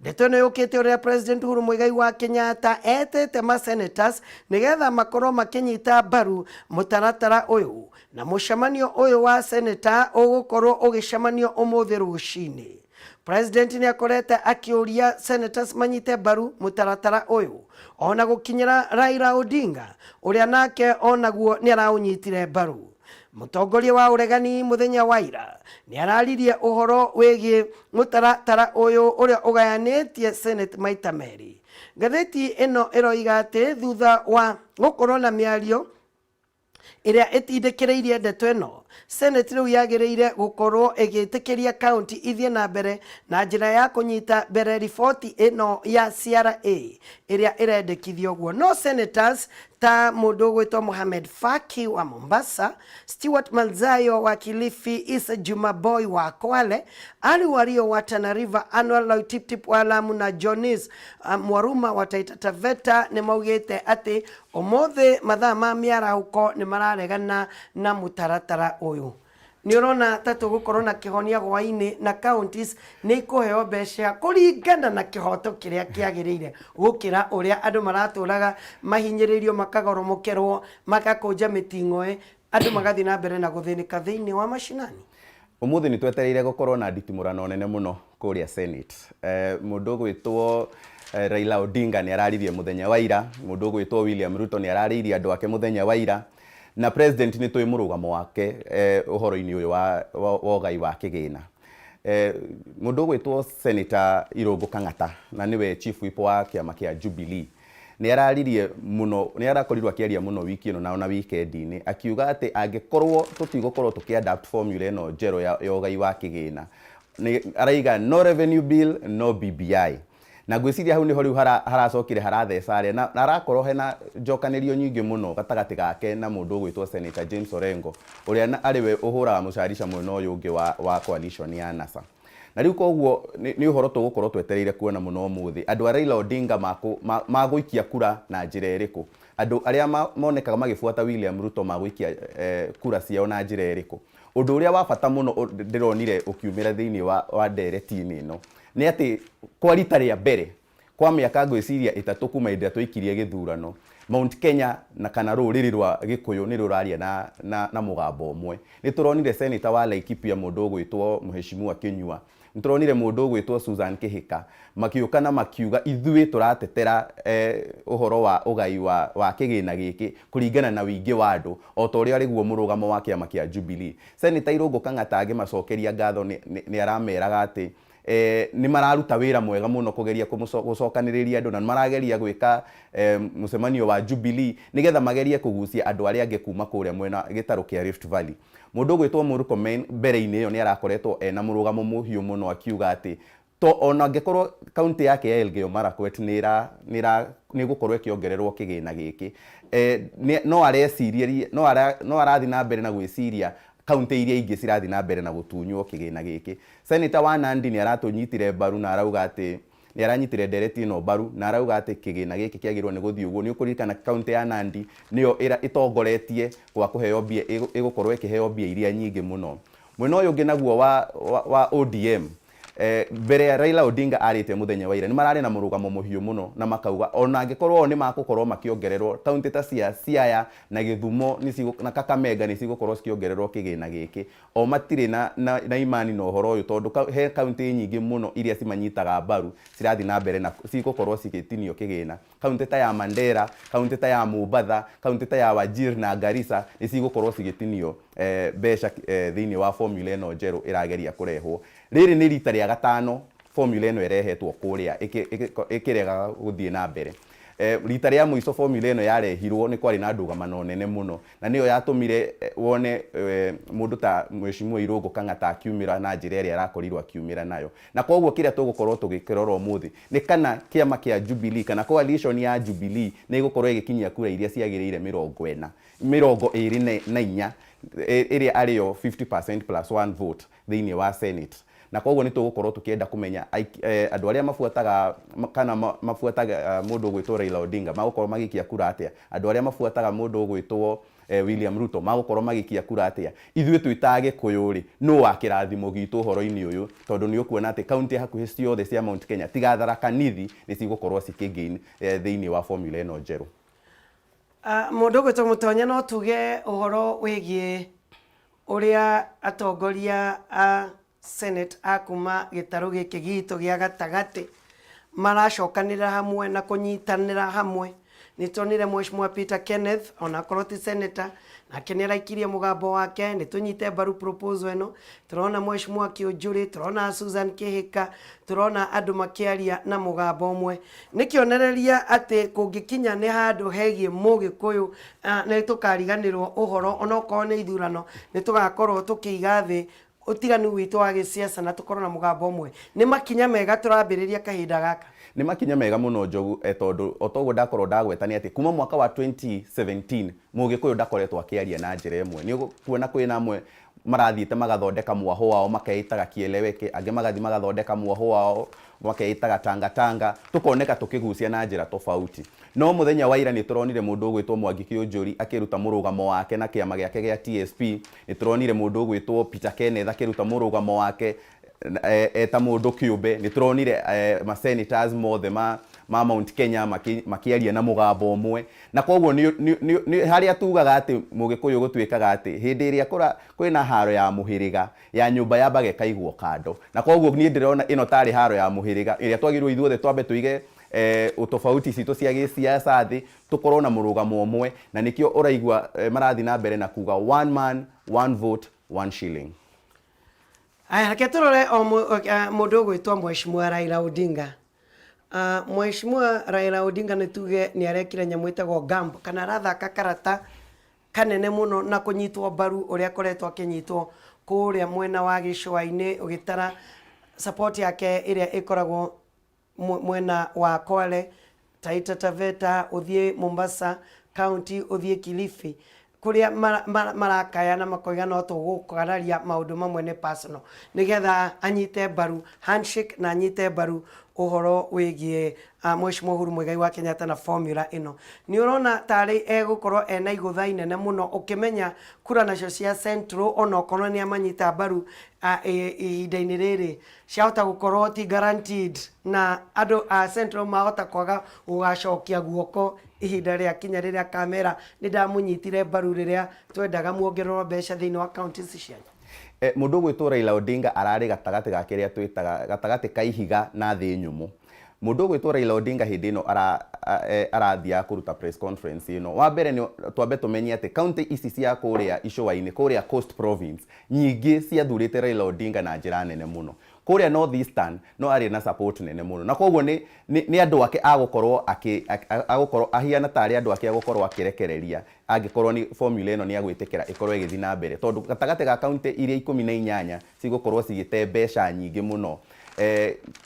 M: Ndeto ĩno yũkĩte ũrĩa President Uhuru Muigai wa Kenyatta etĩte ma senators nĩgetha makorwo makĩnyita mbaru mũtaratara ũyũ, na mũcemanio ũyũ wa senator ũgũkorwo ũgĩcemanio ũmũthĩ rũcinĩ. President nĩ akorete akĩũria senators manyite mbaru mũtaratara ũyũ ona gũkinyĩra Raila Odinga ũrĩa nake onaguo nĩ araũnyitire mbaru. Mũtongoria wa ũregani mũthenya wa ira nĩ araririe ũhoro wĩgiĩ mũtaratara ũyũ ũrĩa ũgayanĩtie Senate maita merĩ. Ngathĩti ĩno ĩroiga atĩ thutha wa gũkorwo na mĩario ĩrĩa ĩtindĩkĩrĩirie ndeto ĩno, Senate rĩu yagĩrĩire gũkorwo ĩgĩtĩkĩria county ithiĩ na mbere na njĩra ya kũnyita mbere riboti ĩno ya CRA ĩrĩa ĩrendekithia ũguo. No senators ta mũndũ ũgwĩtwo Mohamed Faki wa Mombasa, Stewart Malzayo wa Kilifi, Issa Juma Boy wa Kwale, Ali Wario wa Tana River, Anwar Loitiptip wa Lamu na Jonis Mwaruma wa Taita Taveta nĩ maugĩte atĩ ũmũthĩ mathaa ma mĩarahũko nĩ mararegana na mũtaratara ũyũ. Nĩ ũrona ta tũgũkorwo na kĩhonia hwainĩ na counties nĩ ikũheo mbeca kũringana na kĩhoto kĩrĩa kĩagĩrĩire gũkĩra ũrĩa andũ maratũraga mahinyĩrĩirio, makagoromokerwo, magakũnja mĩting'oe, andũ magathiĩ na mbere na gũthĩnĩka thĩinĩ wa macinani.
N: Ũmũthĩ nĩ twetereire gũkorwo na nditimũrano nene mũno kũrĩa Senate. Mũndũ ũgwĩtwo Raila Odinga nĩ araririe mũthenya wa ira, mũndũ ũgwĩtwo William Ruto nĩ ararĩirie andũ ake mũthenya wa ira, na president nĩ tũĩ mũrũgamo wake ũhoro-inĩ ũyũ wa ũgai wa kĩgĩna. Mũndũ ũgwĩtwo Senator Irũngũ Kang'ata na nĩwe chief whip wa kĩama kĩa Jubilee nĩ araririe mũno, nĩ arakorirwo akĩaria mũno wiki ĩno na ona weekend-inĩ akiuga atĩ angĩkorwo tũtigũkorwo tũkĩ-adapt formula ĩno njerũ ya ũgai wa kĩgĩna, nĩ araiga no revenue bill, no BBI. Na ngwĩciria hau nĩho rĩu haracokire haratheca arĩa na harakorwo hena njokanĩrio nyingĩ mũno gatagatĩ gake na mũndũ ũgwĩtwo Senator James Orengo ũrĩa arĩ we ũhũraga mũcarica mwena ũyũ ũngĩ wa coalition ya NASA. Na rĩu koguo nĩ ũhoro tũgũkorwo twetereire kuona mũno ũmũthĩ andũ a Raila Odinga magũikia kura na njĩra ĩrĩkũ, andũ arĩa monekaga magĩbuata William Ruto magũikia kura ciao na njĩra ĩrĩkũ. Ũndũ ũrĩa wa bata mũno ndĩronire ũkiumĩra thĩinĩ wa ndereti-inĩ ĩno nĩ atĩ kwa rita rĩa mbere kwa mĩaka ngwĩciria 3 kuma hĩndĩ ĩrĩa twaikirie gĩthurano, Mount Kenya na kana rũrĩrĩ rwa Gĩkũyũ nĩ rũraria na mũgambo ũmwe. Nĩ tũronire Senator wa Laikipia mũndũ ũgwĩtwo Mheshimiwa Kinyua, nĩ tũronire mũndũ ũgwĩtwo Susan Kĩhĩka makiũka na makiuga ithuĩ tũratetera ũhoro wa ũgai wa kĩgĩna gĩkĩ kũringana na wĩingĩ wa andũ o ta ũrĩa arĩguo mũrũgamo wa kĩama kĩa Jubilee. Senator Irũngũ Kang'ata angĩmacokeria ngatho nĩ arameraga atĩ nĩ mararuta wĩra mwega mũno kũgeria gũcokanĩrĩria andũ na nĩ marageria gwĩka mũcemanio wa Jubilee nĩgetha magerie kũgucia andũ arĩa angĩ kuma kũrĩa mwena gĩtarũ kĩa Rift Valley. Mũndũ ũgwĩtwo Murkomen mbere-inĩ ĩyo nĩ arakoretwo ena mũrũgamo mũhiũ mũno akiuga atĩ to ona angĩkorwo kaunti yake ya Elgeyo Marakwet nĩ ĩgũkorwo ĩkĩongererwo kĩgĩna gĩkĩ, no areciria, no arathiĩ na mbere na gwĩciria kaunti iria ingĩ cirathiĩ na mbere na gũtunywo kĩgĩna gĩkĩ. Senator wa Nandi nĩ aratũnyitire mbaru na arauga atĩ nĩ aranyitire ndereti ĩno mbaru na arauga atĩ kĩgĩna gĩkĩ kĩagĩrĩirwo nĩ gũthiĩ ũguo. Nĩ ũkũririkana kaunti ya Nandi nĩyo ĩtongoretie kwa kũheo mbia, ĩgũkorwo ĩkĩheo mbia iria nyingĩ mũno. Mwena ũyũ ũngĩ naguo wa ODM, mbere ya Raila Odinga arĩte mũthenya wa ira nĩ mararĩ na mũrũgamo mũhiũ mũno na makauga ona angĩkorwo o nĩ magũkorwo makĩongererwo kaunti ta cia Siaya na Gĩthumo na Kakamega nĩ cigũkorwo cikĩongererwo kĩgĩna gĩkĩ, o matirĩ na imani na ũhoro ũyũ tondũ he kaunti nyingĩ mũno iria cimanyitaga mbaru cirathiĩ na mbere na cigũkorwo cigĩtinio kĩgĩna. Kaunti ta ya Mandera, kaunti ta ya Mombatha, kaunti ta ya Wajir na Garissa nĩ cigũkorwo cigĩtinio mbeca thĩinĩ wa formula ĩno njerũ ĩrageria kũrehwo. Rĩrĩ nĩ rita rĩa gatano formula ĩno ĩrehetwo kũrĩa ĩkĩregaga gũthiĩ na mbere. Rita rĩa mũico formula ĩno yarehirwo nĩ kwarĩ na ndũgamano nene mũno na nĩyo yatũmire wone mũndũ ta Mheshimiwa Irũngũ Kang'ata akiumĩra na njĩra ĩrĩa arakorirwo akiumĩra nayo. Na koguo kĩrĩa tũgũkorwo tũgĩkĩrora ũmũthĩ nĩ kana kĩama kĩa Jubilee kana coalition ya Jubilee nĩ ĩgũkorwo ĩgĩkinyia kura iria ciagĩrĩire 44 ĩrĩa arĩyo 50% plus 1 vote thĩinĩ wa Senate. Na koguo nĩ tũgũkorwo tũkĩenda kũmenya andũ arĩa mabuataga kana mabuataga mũndũ ũgwĩtwo Raila Odinga magũkorwo magĩikia kura atĩa, andũ arĩa mabuataga mũndũ ũgwĩtwo William Ruto magũkorwo magĩikia kura atĩa. Ithuĩ twĩ ta Agĩkũyũ rĩ, nũ wa kĩrathimo gitũ ũhoro-inĩ ũyũ, tondũ nĩ ũkuona atĩ kaunti hakuhĩ ciothe cia Mount Kenya tiga Tharaka Nithi nĩ cigũkorwo cikĩgain thĩinĩ wa formula ĩno njerũ.
M: Mũndũ ũgwĩtwo Mũtonye, no tuge ũhoro wĩgiĩ ũrĩa atongoria a Senate a kuma gĩtarũ gĩkĩ gitũ gĩa gatagatĩ maracokanĩrĩra hamwe na kũnyitanĩra hamwe. Nĩ tuonire Mheshimiwa Peter Kenneth onakorwo ti senator nake nĩ araikirie mũgambo wake, nĩ tũnyite mbaru proposal ĩno. Tũrona Mheshimiwa Kĩũnjũrĩ, tũrona Susan Kĩhĩka, tũrona andũ makĩaria na mũgambo ũmwe. Nĩ kĩonereria atĩ kũngĩkinya nĩ handũ hegiĩ mũgĩkũyũ nĩ tũkariganĩrwo ũhoro onokorwo nĩ ithurano, nĩ tũgakorwo tũkĩiga thĩ ũtiganu witũ wa gĩsiasa na tũkorwo na mũgambo ũmwe. Nĩ makinya mega tũrambĩrĩria kahinda gaka.
N: Nĩ makinya mega mũno Njogu, tondũ o toguo ndakorwo ndagweta nĩ atĩ kuma mwaka wa 2017 mũgĩkũyũ ndakoretwo akĩaria na njĩra ĩmwe. Nĩ ũkuona kwĩna amwe marathiĩte magathondeka mwaho wao makeĩtaga kieleweke, angĩ magathiĩ magathondeka mwaho wao makeĩtaga tanga tanga, tũkoneka tũkĩgucia na njĩra tofauti. No mũthenya wa ira nĩ tũronire mũndũ ũgwĩtwo Mwangi Kĩũnjũri akĩruta mũrũgamo wake na kĩama gĩake gĩa TSP, nĩ tũronire mũndũ ũgwĩtwo Peter Kenneth akĩruta mũrũgamo wake eta mũndũ kĩũmbe, nĩ tũronire ma senators mothe ma Mount Kenya makĩaria na mũgambo ũmwe. Na koguo nĩ harĩa tugaga atĩ mũgĩkũyũ gũtuĩkaga atĩ hĩndĩ ĩrĩa kwĩna haro ya mũhĩrĩga ya nyũmba yambaga ĩkaigwo kando. Na koguo niĩ ndĩrona ĩno tarĩ haro ya mũhĩrĩga ĩrĩa twagĩrĩirwo ithuothe twambe tũige ũtofauti citũ cia gĩsiasa thĩ, tũkorwo na mũrũgamo ũmwe, na nĩkĩo ũraigua marathiĩ na mbere na kuga one man, one vote, one shilling.
M: Aya, reke tũrore o mũndũ ũgwĩtwo Mheshimiwa Raila Odinga. Mheshimiwa Raila Odinga nĩ tuge nĩ arekire nyamũ ĩtagwo gamble, kana arathaka karata kanene mũno na kũnyitwo mbaru ũrĩa akoretwo akĩnyitwo kũrĩa mwena wa gĩcũa-inĩ, ũgĩtara support yake ĩrĩa ĩkoragwo Mwena wa Kwale, Taita Taveta, ũthiĩ Mombasa County, ũthiĩ Kilifi, kũrĩa marakaya na makoiga no tũgũkararia maũndũ mamwe nĩ personal, nĩgetha anyite mbaru handshake na anyite mbaru ũhoro wĩgiĩ Mheshimiwa Uhuru Muigai wa Kenyatta na formula ĩno. Nĩ ũrona tarĩ egũkorwo ena igũtha inene mũno, ũkĩmenya kura nacio cia Central, onokorwo nĩ amanyita mbaru ihinda-inĩ rĩrĩ, ciahota gũkorwo ti guaranteed, na andũ a Central mahota kwaga gũgacokia guoko ihinda rĩa kinya rĩrĩa kamera nĩ ndamũnyitire mbaru rĩrĩa twendaga muongererwo mbeca thĩinĩ wa counties cianyu?
N: Mũndũ ũgwĩtwo Raila Odinga ararĩ gatagatĩ ga kĩrĩa twĩtaga gatagatĩ ka ihiga na thĩ nyũmũ. Mũndũ ũgwĩtwo Raila Odinga hĩndĩ ĩno arathiaga kũruta press conference ĩno, wa mbere nĩ twambe tũmenye atĩ county ici cia kũrĩa icũa-inĩ, kũrĩa Coast Province, nyingĩ ciathurĩte Raila Odinga na njĩra nene mũno. Kũrĩa North Eastern no arĩ na support nene mũno, na koguo nĩ andũ ake agũkorwo agũkorwo ahiana tarĩ andũ ake agũkorwo akĩrekereria angĩkorwo nĩ formula ĩno nĩ agwĩtĩkĩra ĩkorwo ĩgĩthiĩ na mbere, tondũ gatagatĩ ga county iria 18 cigũkorwo cigĩte mbeca nyingĩ mũno,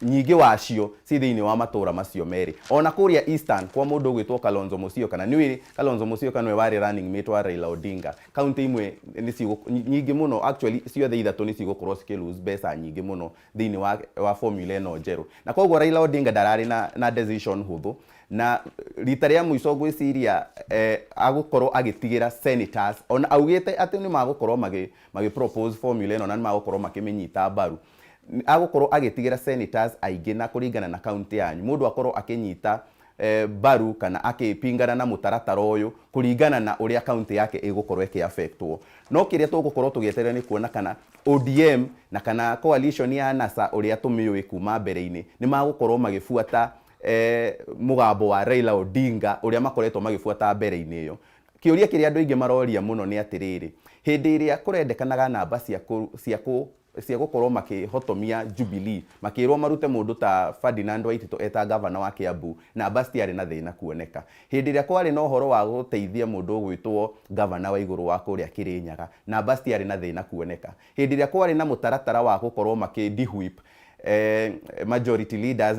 N: nyingĩ wacio ci thĩinĩ wa matũra macio merĩ. Ona kũrĩa Eastern kwa mũndũ ũgwĩtwo Kalonzo Musyoka, na nĩũĩ Kalonzo Musyoka nĩwe warĩ running mate wa Raila Odinga, county imwe nĩ nyingĩ mũno, actually ciothe ithatũ, nĩ cigũkorwo cikĩ lose mbeca nyingĩ mũno thĩinĩ wa formula ĩno njerũ. Na koguo Raila Odinga ndararĩ na decision hũthũ, na rita rĩa mũico ngwĩciria agũkorwo agĩtigĩra senators, ona augĩte atĩ nĩ magũkorwo magĩ propose formula ĩno na nĩ magũkorwo makĩmĩnyita mbaru, agũkorwo agĩtigĩra senators aingĩ, na kũringana na county yanyu mũndũ akorwo akĩnyita mbaru kana akĩpingana na mũtaratara ũyũ kũringana na ũrĩa county yake ĩgũkorwo ĩkĩ-affectwo. No kĩrĩa tũgũkorwo tũgĩeterera nĩ kuona kana ODM na kana coalition ya NASA ũrĩa tũmĩũĩ kuma mbere-inĩ nĩ magũkorwo magĩbuata mũgambo wa Raila Odinga ũrĩa makoretwo magĩbuata mbere-inĩ ĩyo. Kĩũria kĩrĩa andũ aingĩ maroria mũno nĩ atĩrĩrĩ, hĩndĩ ĩrĩa kũrendekanaga namba cia gũkorwo makĩhotomia Jubilee, makĩrwo marute mũndũ ta Ferdinand Waititu eta gavana wa Kiambu, namba citiarĩ na thĩna kuoneka. Hĩndĩ ĩrĩa kwarĩ na ũhoro wa gũteithia mũndũ ũgwĩtwo gavana wa igũrũ wa kũrĩa Kĩrĩnyaga, namba citiarĩ na thĩna kuoneka. Hĩndĩ ĩrĩa kwarĩ na mũtaratara wa gũkorwo makĩ de-whip majority leaders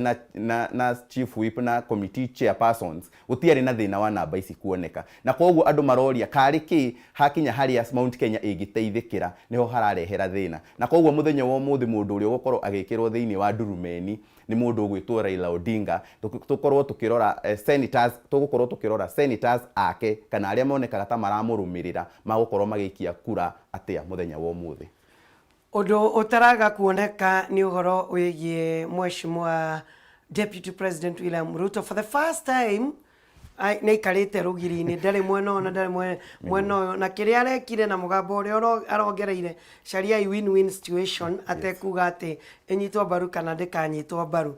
N: na chief whip na committee chairpersons, gũtiarĩ na thĩna wa namba ici kuoneka. Na koguo andũ maroria karĩ kĩ hakinya harĩa Mount Kenya ĩngĩteithĩkĩra nĩho hararehera thĩna. Na koguo mũthenya wa ũmũthĩ mũndũ ũrĩa ũgũkorwo agĩkĩrwo thĩinĩ wa ndurumeni nĩ mũndũ ũgwĩtwo Raila Odinga. Tũkorwo tũkĩrora senators, tũgũkorwo tũkĩrora senators ake kana arĩa monekaga ta maramũrũmĩrĩra magũkorwo magĩikia kura atĩa mũthenya wa ũmũthĩ.
M: Ũndũ ũtaraga kuoneka nĩ ũhoro wĩgiĩ Mheshimiwa Deputy President William Ruto. For the first time nĩ aikarĩte rũgiri-inĩ, ndarĩ mwena ũyũ na ndarĩ mwena ũyũ, na kĩrĩa arekire na mũgambo ũrĩa arongereire, cariai win-win situation, atekuga atĩ ĩnyitwo mbaru kana ndĩkanyitwo mbaru.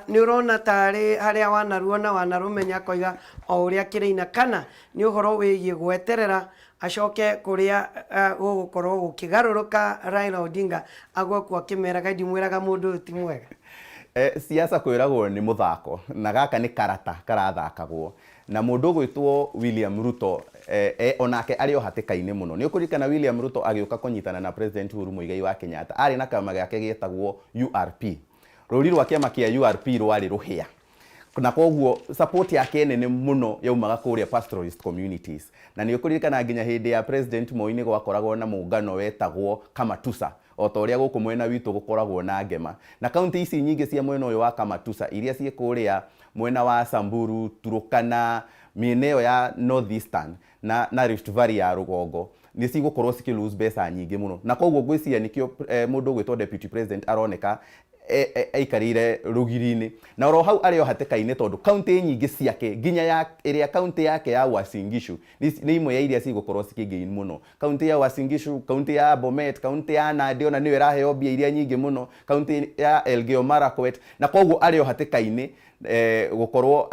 M: Nĩ ũrona tarĩ harĩa wanaruona wanarũmenya akoiga o ũrĩa kĩrĩina, kana nĩ ũhoro wĩgiĩ gweterera acoke kũrĩa gũgũkorwo gũkĩgarũrũka, Raila Odinga agwekwo akĩmeraga ndimwĩraga mũndũ ũyũ ti mwega?
N: Siasa kwĩragwo nĩ mũthako, na gaka nĩ karata karathakagwo na mũndũ ũgwĩtwo William Ruto. Onake arĩ o hatĩka-inĩ mũno. Nĩ ũkũririkana William Ruto agĩũka kũnyitana na President Uhuru Muigai wa Kenyatta, arĩ na kĩama gĩake gĩetagwo URP. Rũri rwa kĩama kĩa URP rwarĩ rũhĩa, na koguo support yake nene mũno yaumaga kũrĩa pastoralist communities. Na nĩ ũkũririkana nginya hĩndĩ ya President Moi nĩ gwakoragwo na mũngano wetagwo Kamatusa, o ta ũrĩa gũkũ mwena witũ gũkoragwo na Ngema. Na kaunti ici nyingĩ cia mwena ũyũ wa Kamatusa iria ciĩ kũrĩa mwena wa Samburu, Turukana, mĩena ĩyo ya North Eastern na Rift Valley ya rũgongo, nĩ cigũkorwo cikĩ lose mbeca nyingĩ mũno. Na koguo ngwĩciria nĩkĩo mũndũ ũgwĩtwo Deputy President aroneka aikarĩire rũgiri-inĩ, na oro hau arĩ o hatĩka-inĩ, tondũ kaunti nyingĩ ciake, nginya ya ĩrĩa kaunti yake ya Uasin Gishu, nĩ imwe ya iria cigũkorwo cikĩgain mũno. Kaunti ya Uasin Gishu, kaunti ya Bomet, kaunti ya Nandi ona nĩyo ĩraheo mbia iria nyingĩ mũno, kaunti ya Elgeyo Marakwet. Na koguo arĩ o hatĩka-inĩ gũkorwo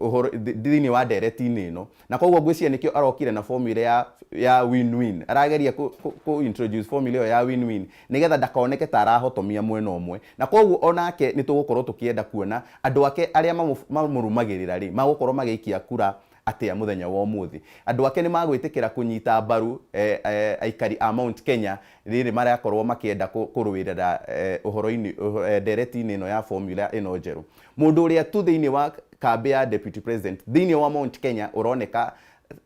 N: ũhoro thĩinĩ wa ndereti-inĩ ĩno. Na koguo ngwĩciria nĩkĩo arokire na formula ya win-win. Arageria ku introduce formula ĩyo ya win-win nĩgetha ndakoneke ta arahotomia mwena ũmwe. Na koguo onake nĩ tũgũkorwo tũkĩenda kuona andũ ake arĩa mamũrũmagĩrĩra rĩ magũkorwo magĩikia kura atĩa mũthenya wa ũmũthĩ. Andũ ake nĩ magwĩtĩkĩra kũnyita mbaru eh, eh, aikari a Mount Kenya rĩrĩ marakorwo makĩenda kũrũĩrĩra eh, ũhoro-inĩ eh, ndereti-inĩ ĩno ya formula ĩno njerũ. Mũndũ ũrĩa tu thĩinĩ wa kambĩ ya deputy president thĩinĩ wa Mount Kenya ũroneka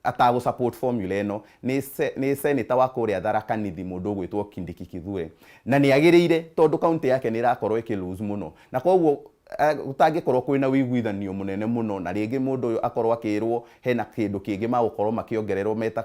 N: atagũ support formula ĩno nĩ nĩ senator wa kũrĩa Tharaka Nithi mũndũ ũgwĩtwo Kindiki Kithure, na nĩ agĩrĩire tondũ kaunti yake nĩ ĩrakorwo ĩkĩ lose mũno, na koguo gũtangĩkorwo kwĩna ũiguithanio mũnene mũno na rĩngĩ mũndũ ũyũ akorwo akĩrwo hena kĩndũ kĩngĩ magũkorwo makĩongererwo meta,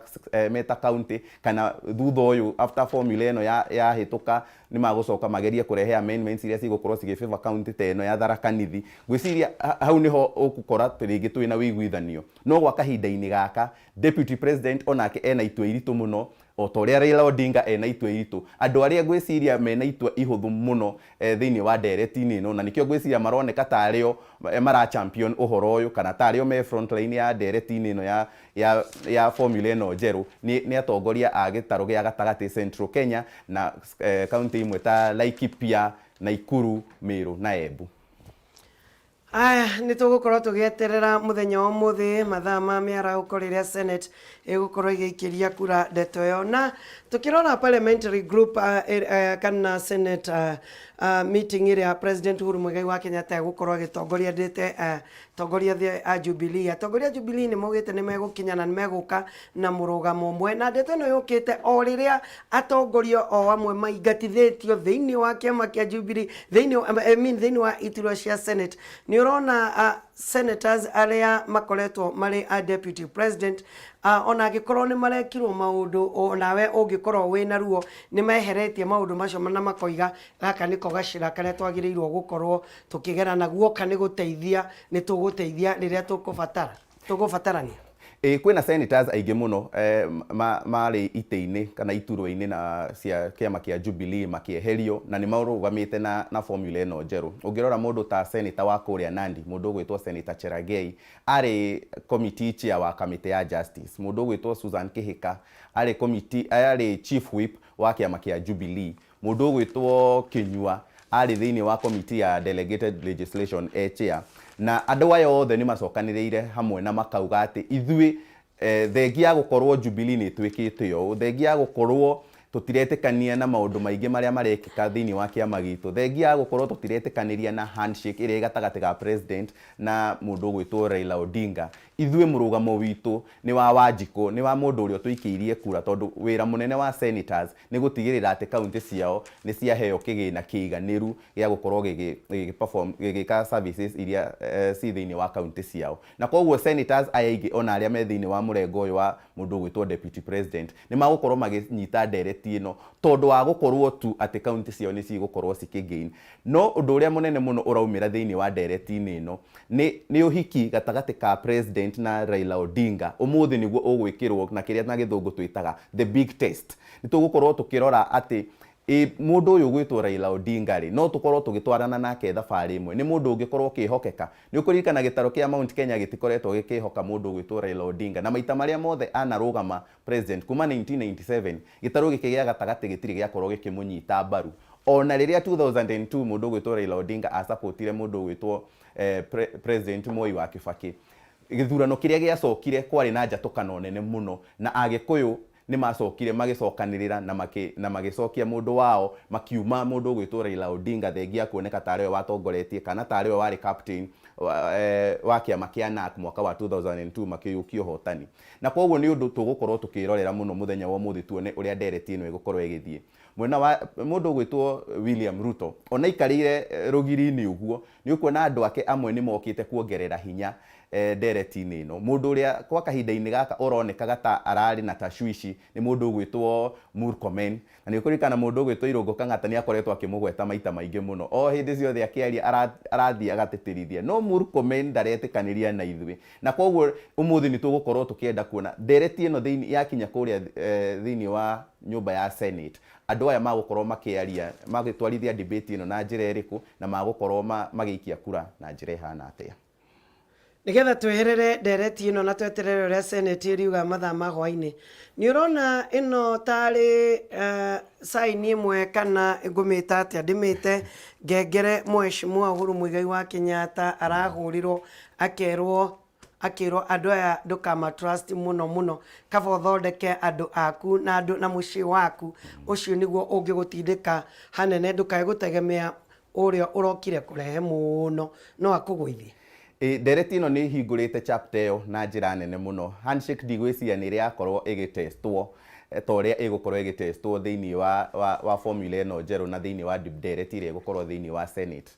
N: meta county kana thutha ũyũ after formula ĩno yahĩtũka nĩ magũcoka magerie kũrehe amendments iria cigũkorwo cigĩ favor county ta ĩno ya Tharaka Nithi. Ngwĩciria hau nĩho ũgũkora rĩngĩ twĩna ũiguithanio. No gwa kahinda-inĩ gaka Deputy President onake ena itua iritũ mũno o ta ũrĩa Raila Odinga ena itua iritũ. Andũ arĩa ngwĩciria mena itua ihũthũ mũno thĩinĩ wa ndereti-inĩ ĩno, na nĩkĩo ngwĩciria maroneka ta arĩo mara champion ũhoro ũyũ kana ta arĩo me front line ya ndereti-inĩ ĩno ya, ya, ya formula ĩno njerũ, nĩ, nĩ atongoria a gĩtarũ gĩa gatagatĩ Central Kenya na kaunti imwe ta Laikipia, Nakuru, Meru na Embu.
M: Aya, nĩ tũgũkorwo tũgĩeterera mũthenya wa ũmũthĩ mathaa ma mĩarahũko rĩrĩa Senate ĩgũkorwo ĩgĩikĩria kura ndeto ĩyo. Na tũkĩrora parliamentary group kana Senate meeting ĩrĩa President Uhuru Muigai wa Kenyatta egũkorwo agĩtongoria ndĩte atongoria othe a Jubilee. Atongoria a Jubilee nĩ maugĩte nĩ megũkinya na nĩ megũka na mũrũgamo ũmwe, na ndeto ĩno yũkĩte o rĩrĩa atongoria o amwe maingatithĩtio thĩinĩ wa kĩama kĩa Jubilee, thĩinĩ, I mean, thĩinĩ wa iturwa cia Senate. Nĩ ũrona senators arĩa makoretwo marĩ a deputy president, ona angĩkorwo nĩ marekirwo maũndũ onawe ũngĩkorwo wĩna ruo, nĩ meheretie maũndũ macio na makoiga gaka nĩko gacĩra karĩa twagĩrĩirwo gũkorwo tũkĩgera na guoka nĩ gũteithia, nĩ tũgũteithia rĩrĩa tũkũbatara tũgũbatarania.
N: Ĩ kwĩna senators aingĩ mũno marĩ itĩ-inĩ kana iturwa-inĩ na cia kĩama kĩa Jubilee makĩeherio na nĩ marũgamĩte na formula ĩno njerũ. Ũngĩrora mũndũ ta senator wa kũrĩa Nandi, mũndũ ũgwĩtwo Senator Cherargei, arĩ committee chair wa kamĩtĩ ya justice. Mũndũ ũgwĩtwo Susan Kihika arĩ committee, arĩ chief whip wa kĩama kĩa Jubilee. Mũndũ ũgwĩtwo Kinyua arĩ thĩinĩ wa committee ya delegated legislation e chair. Na andũ aya othe nĩ macokanĩrĩire hamwe na makauga atĩ ithuĩ thengia ya gũkorwo Jubilee nĩ ĩtuĩkĩte ũũ, thengia ya gũkorwo tũtiretĩkania na maũndũ maingĩ marĩa marekĩka thĩinĩ wa kĩama gitũ, thengia ya gũkorwo tũtiretĩkanĩria na handshake ĩrĩa ĩ gatagatĩ ga president na mũndũ ũgwĩtwo Raila Odinga, ithuĩ mũrũgamo witũ nĩ wa Wanjikũ, nĩ wa mũndũ ũrĩa ũtũikĩirie kura, tondũ wĩra mũnene wa senators nĩ gũtigĩrĩra atĩ kaunti ciao nĩ ciaheo kĩgĩna kĩiganĩru gĩa gũkorwo gĩgĩ perform, gĩgĩka services iria ci thĩinĩ wa kaunti ciao. Na koguo senators aya aingĩ ona arĩa me thĩinĩ wa mũrengo ũyũ wa mũndũ ũgwĩtwo deputy president nĩ magũkorwo makĩnyita ndereti ĩno tondũ wa gũkorwo tu atĩ kaunti ciao nĩ cigũkorwo cikĩ gain. No ũndũ ũrĩa mũnene mũno ũraumĩra thĩinĩ wa ndereti-inĩ ĩno nĩ ũhiki gatagatĩ ka president na Raila Odinga. Ũmũthĩ nĩguo ũgwĩkĩrwo na kĩrĩa na gĩthũngũ twĩtaga the big test. Nĩ tũgũkorwo tũkĩrora atĩ ĩ mũndũ ũyũ ũgwĩtwo Raila Odinga rĩ, no tũkorwo tũgĩtwarana nake thabarĩ ĩmwe? Nĩ mũndũ ũngĩkorwo ũkĩhokeka? Nĩ ũkũririkana gĩtarũ kĩa Mount Kenya gĩtikoretwo gĩkĩhoka mũndũ ũgwĩtwo Raila Odinga, na maita marĩa mothe anarũgama president kuma 1997 gĩtarũ gĩkĩ gĩa gatagatĩ gĩtirĩ gĩakorwo gĩkĩmũnyita mbaru. Ona rĩrĩa 2002 mũndũ ũgwĩtwo Raila Odinga acapotire mũndũ ũgwĩtwo President Moi wa Kibaki, gĩthurano kĩrĩa gĩacokire kwarĩ na njatũkano nene mũno, na Agĩkũyũ nĩ macokire magĩcokanĩrĩra na magĩcokia mũndũ wao, makiuma mũndũ ũgwĩtwo Raila Odinga thengia ya kuoneka tarĩ we watongoretie kana tarĩ we warĩ captain wa kĩama kĩa NARC mwaka wa 2002 makĩyũkia ũhotani. Na koguo nĩ ũndũ tũgũkorwo tũkĩrorera mũno mũthenya wa ũmũthĩ tuone ũrĩa ndereti ĩno ĩgũkorwo ĩgĩthiĩ. Mwena wa mũndũ ũgwĩtwo William Ruto, ona aikarĩire rũgiri-inĩ ũguo, nĩ ũkuona andũ ake amwe nĩ mokĩte kuongerera hinya ndereti-inĩ ĩno. Mũndũ ũrĩa kwa kahinda-inĩ gaka ũronekaga ta ararĩ na tashwishi nĩ mũndũ ũgwĩtwo Murkomen. Na nĩ ũkũririkana mũndũ ũgwĩtwo Irũngũ Kang'ata nĩ akoretwo akĩmũgweta maita maingĩ mũno. O hĩndĩ ciothe akĩaria arathiĩ agatĩtĩrithia. No Murkomen ndaretĩkanĩria na ithuĩ. Na koguo ũmũthĩ nĩ tũgũkorwo tũkĩenda kuona ndereti ĩno thĩinĩ yakinya kũrĩa thĩinĩ wa nyũmba ya Senate, andũ aya magũkorwo makĩaria, magĩtwarithia debate ĩno na njĩra ĩrĩkũ, na magũkorwo magĩikia kura na njĩra ĩhana atĩa.
M: Nĩgetha tweherere ndereti ĩno na tweterere ũrĩa Senate ĩriuga mathaa ma hwainĩ, nĩ ũrona ĩno tarĩ sign ĩmwe kana ngũmĩta atĩa, ndĩmĩte ngengere Mheshimiwa Uhuru Muigai wa Kenyatta arahũrirwo akerwo. Akĩrwo andũ aya ndũkama trust mũno mũno, kaba ũthondeke andũ aku na andũ na mũciĩ waku, ũcio nĩguo ũngĩgũtindĩka hanene, ndũkae gũtegemea ũrĩa ũrokire kũrehe mũno no akũgũithie.
N: Ĩ, ndereti ĩno nĩ ĩhingũrĩte chapter ĩyo na njĩra nene mũno. Handshake ndigwĩciria nĩ ĩrĩ yakorwo ĩgĩtestwo ta ũrĩa ĩgũkorwo ĩgĩtestwo thĩinĩ wa, wa, wa formula ĩno njerũ na thĩinĩ wa ndereti ĩrĩa ĩgũkorwo thĩinĩ wa Senate.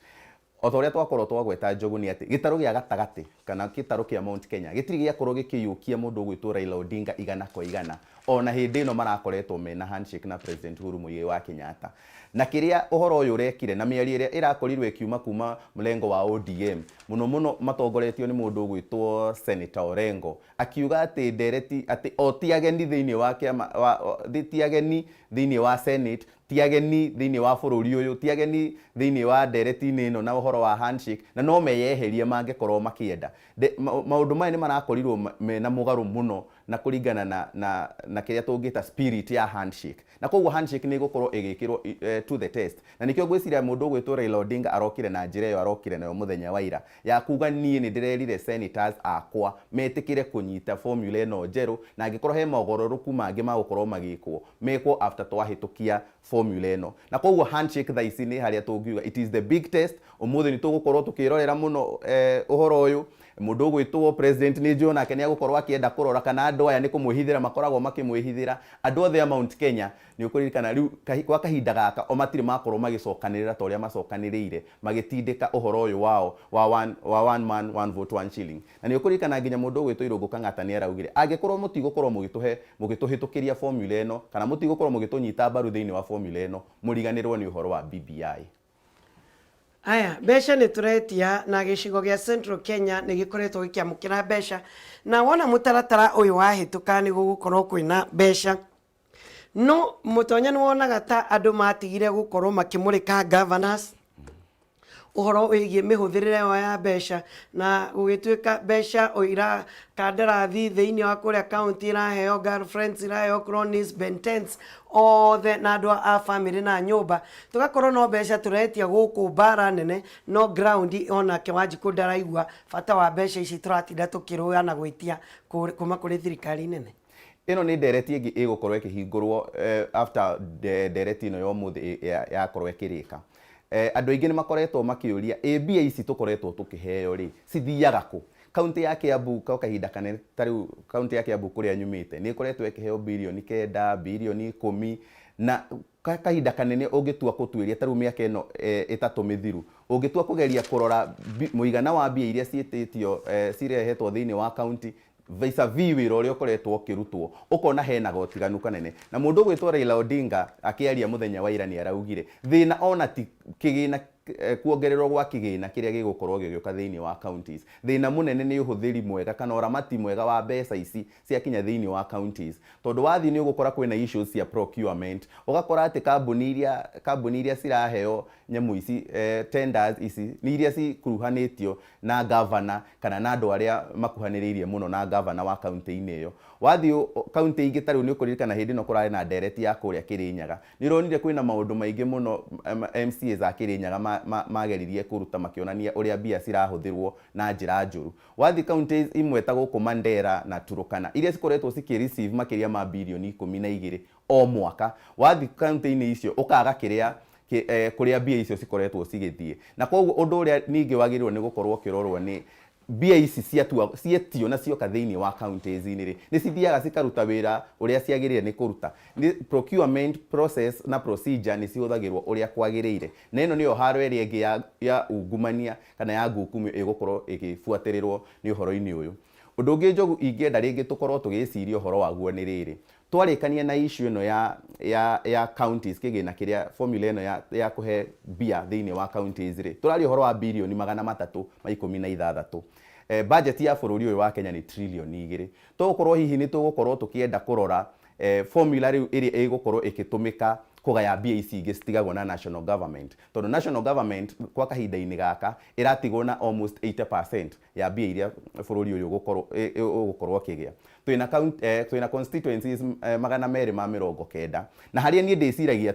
N: O ta ũrĩa twakorwo twagweta Njogu nĩ atĩ gĩtarũ gĩa gatagatĩ kana gĩtarũ kĩa Mount Kenya gĩtirĩ gĩakorwo gĩkĩiyũkia mũndũ ũgwĩtwo Raila Odinga igana kwa igana ona hĩndĩ ĩno marakoretwo mena handshake na President Uhuru Muigai wa Kenyatta. Na kĩrĩa ũhoro ũyũ ũrekire na mĩario ĩrĩa ĩrakorirwo ĩkiuma kuma mrengo wa ODM mũno mũno matongoretio nĩ mũndũ ũgwĩtwo Senator Orengo akiuga atĩ ndereti atĩ o ti ageni thĩinĩ wa kĩama wa, ti ageni thĩinĩ wa Senate, ti ageni thĩinĩ wa bũrũri ũyũ, ti ageni thĩinĩ wa ndereti-inĩ ĩno na ũhoro wa handshake, na no meyeherie mangĩkorwo makĩenda. Maũndũ maya nĩ marakorirwo mena mũgarũ mũno na kũringana na, na, na kĩrĩa tũngĩta spirit ya handshake. Na koguo handshake nĩ ĩgũkorwo ĩgĩkĩrwo to the test. Na nĩkĩo ngwĩciria mũndũ ũgwĩtwo Raila Odinga arokire na njĩra ĩyo arokire nayo mũthenya wa ira, ya kuga niĩ nĩ ndĩrerire senators akwa metĩkĩre kũnyita formula ĩno njerũ, na angĩkorwo he mogarũrũku mangĩ magũkorwo magĩkwo, mekwo after twahĩtũkia formula ĩno. Na koguo handshake thaa ici nĩ harĩa tũngiuga it is the big test. Ũmũthĩ nĩ tũgũkorwo tũkĩrorera mũno ũhoro ũyũ. Mũndũ ũgwĩtwo president nĩ njũĩ onake nĩ agũkorwo akĩenda kũrora kana andũ aya nĩ kũmwĩhithĩra makoragwo makĩmwĩhithĩra. Andũ othe a Mount Kenya nĩ ũkũririkana rĩu kwa kahinda gaka o matirĩ makorwo magĩcokanĩrĩra ta ũrĩa macokanĩrĩire magĩtindĩka ũhoro ũyũ wao wa one, wa one man one vote one shilling. Na nĩ ũkũririkana nginya mũndũ ũgwĩtwo Irũngũ Kang'ata nĩ araugire angĩkorwo mũtigũkorwo mũgĩtũhe mũgĩtũhĩtũkĩria formula ĩno kana mũtigũkorwo mũgĩtũnyita mbaru thĩinĩ wa formula ĩno, mũriganĩrwo nĩ ũhoro wa BBI.
M: Aya, mbeca nĩ tũretia na gĩcigo gĩa Central Kenya nĩ gĩkoretwo gĩkĩamũkĩra mbeca, na wona mũtaratara ũyũ wahĩtũka nĩ gũgũkorwo kwĩna mbeca. No mũtonya nĩ wonaga ta andũ matigire gũkorwo makĩmũrĩka governors ũhoro wĩgiĩ mĩhũthĩrĩre yao ya mbeca, na gũgĩtuĩka mbeca o ira kandarathi thĩinĩ wa kũrĩa county iraheo girlfriends, iraheo cronies, bentens othe na andũ a family na nyũmba, tũgakorwo no mbeca tũretia gũkũ mbara nene, no ground onake Wanjikũ ndaraigua bata wa mbeca ici tũratinda tũkĩrũa na gwĩtia kuma kũrĩ thirikari nene.
N: Ĩno nĩ ndereti ĩngĩ ĩgũkorwo ĩkĩhingũrwo after ndereti ĩno ya ũmũthĩ yakorwo ĩkĩrĩka. Andũ aingĩ nĩ makoretwo makĩũria ĩ mbia ici tũkoretwo tũkĩheo rĩ cithiaga kũ? Kaunti ya Kiambu kwa kahinda kanene ta rĩu kaunti ya Kiambu kũrĩa nyumĩte nĩ ĩkoretwo ĩkĩheo birioni 9, birioni 10, na kahinda kanene ũngĩtua kũtuĩria ta rĩu mĩaka ĩno 3 mĩthiru ũngĩtua kũgeria kũrora mũigana wa mbia iria ciĩtĩtio cirehetwo thĩinĩ wa kaunti vis-a-vis wĩra ũrĩa ũkoretwo ũkĩrutwo, ũkona hena gotiganu kanene. Na mũndũ ũgwĩtwo Raila Odinga akĩaria mũthenya wa ira nĩ araugire thĩna ona ti kĩgĩna, kuongererwo gwa kĩgĩna kĩrĩa gĩgũkorwo gĩgĩũka thĩinĩ wa counties. Thĩna mũnene nĩ ũhũthĩri mwega kana ũramati mwega wa mbeca ici ciakinya thĩinĩ wa counties. Tondũ wathiĩ nĩ ũgũkora kwĩna issues cia procurement, ũgakora atĩ kambuni iria ciraheo nyamũ ici, tenders ici nĩ iria cikuruhanĩtio na governor kana na andũ arĩa makuhanĩrĩirie mũno na governor wa kaunti-inĩ ĩyo. Wathiĩ kaunti ingĩ ta rĩu nĩ ũkũririkana hĩndĩ ĩno kũrarĩ na ndereti ya kũrĩa Kĩrĩnyaga. Nĩ ũronire kwĩna maũndũ maingĩ mũno MCAs a Kĩrĩnyaga mageririe kũruta makĩonania ũrĩa mbia cirahũthĩrwo na njĩra njũru. Wathiĩ kaunti imwe ta gũkũ Mandera na Turkana iria cikoretwo cikĩ receive makĩria ma birioni 12 o mwaka, wathiĩ kaunti-inĩ icio ũkaga kĩrĩa kũrĩa mbia icio cikoretwo cigĩthiĩ. Na koguo ũndũ ũrĩa ningĩ wagĩrĩirwo nĩ gũkorwo ũkĩrorwo nĩ mbia ici cietio na cioka thĩinĩ wa counties-inĩ rĩ, nĩ cithiaga cikaruta wĩra ũrĩa ciagĩrĩire nĩ kũruta. Nĩ procurement process na procedure nĩ cihũthagĩrwo ũrĩa kwagĩrĩire. Na ĩno nĩyo haro ĩrĩa ĩngĩ ya ungumania kana ya ngukumio ĩgũkorwo ĩgĩbuatĩrĩrwo nĩ ũhoro-inĩ ũyũ. Ũndũ ũngĩ Njogu ingĩenda rĩngĩ tũkorwo tũgĩciria ũhoro waguo nĩ rĩrĩ, twarĩkania na issue ĩno ya counties, kĩgĩna kĩrĩa formula ĩno ya kũhe mbia thĩinĩ wa counties rĩ, tũraria ũhoro wa birioni 316. Budget ya bũrũri ũyũ wa Kenya nĩ trilioni 2. Tũgũkorwo hihi nĩ tũgũkorwo tũkĩenda kũrora formula rĩu ĩrĩa ĩgũkorwo ĩgĩtũmĩka kũgaya mbia ici ingĩ citigagwo na national government, tondũ national government kwa kahinda-inĩ gaka ĩratigwo na almost 80% ya mbia iria bũrũri ũyũ ũgũkorwo ũkĩgĩa. Twĩna constituencies 290, na harĩa niĩ ndĩciragia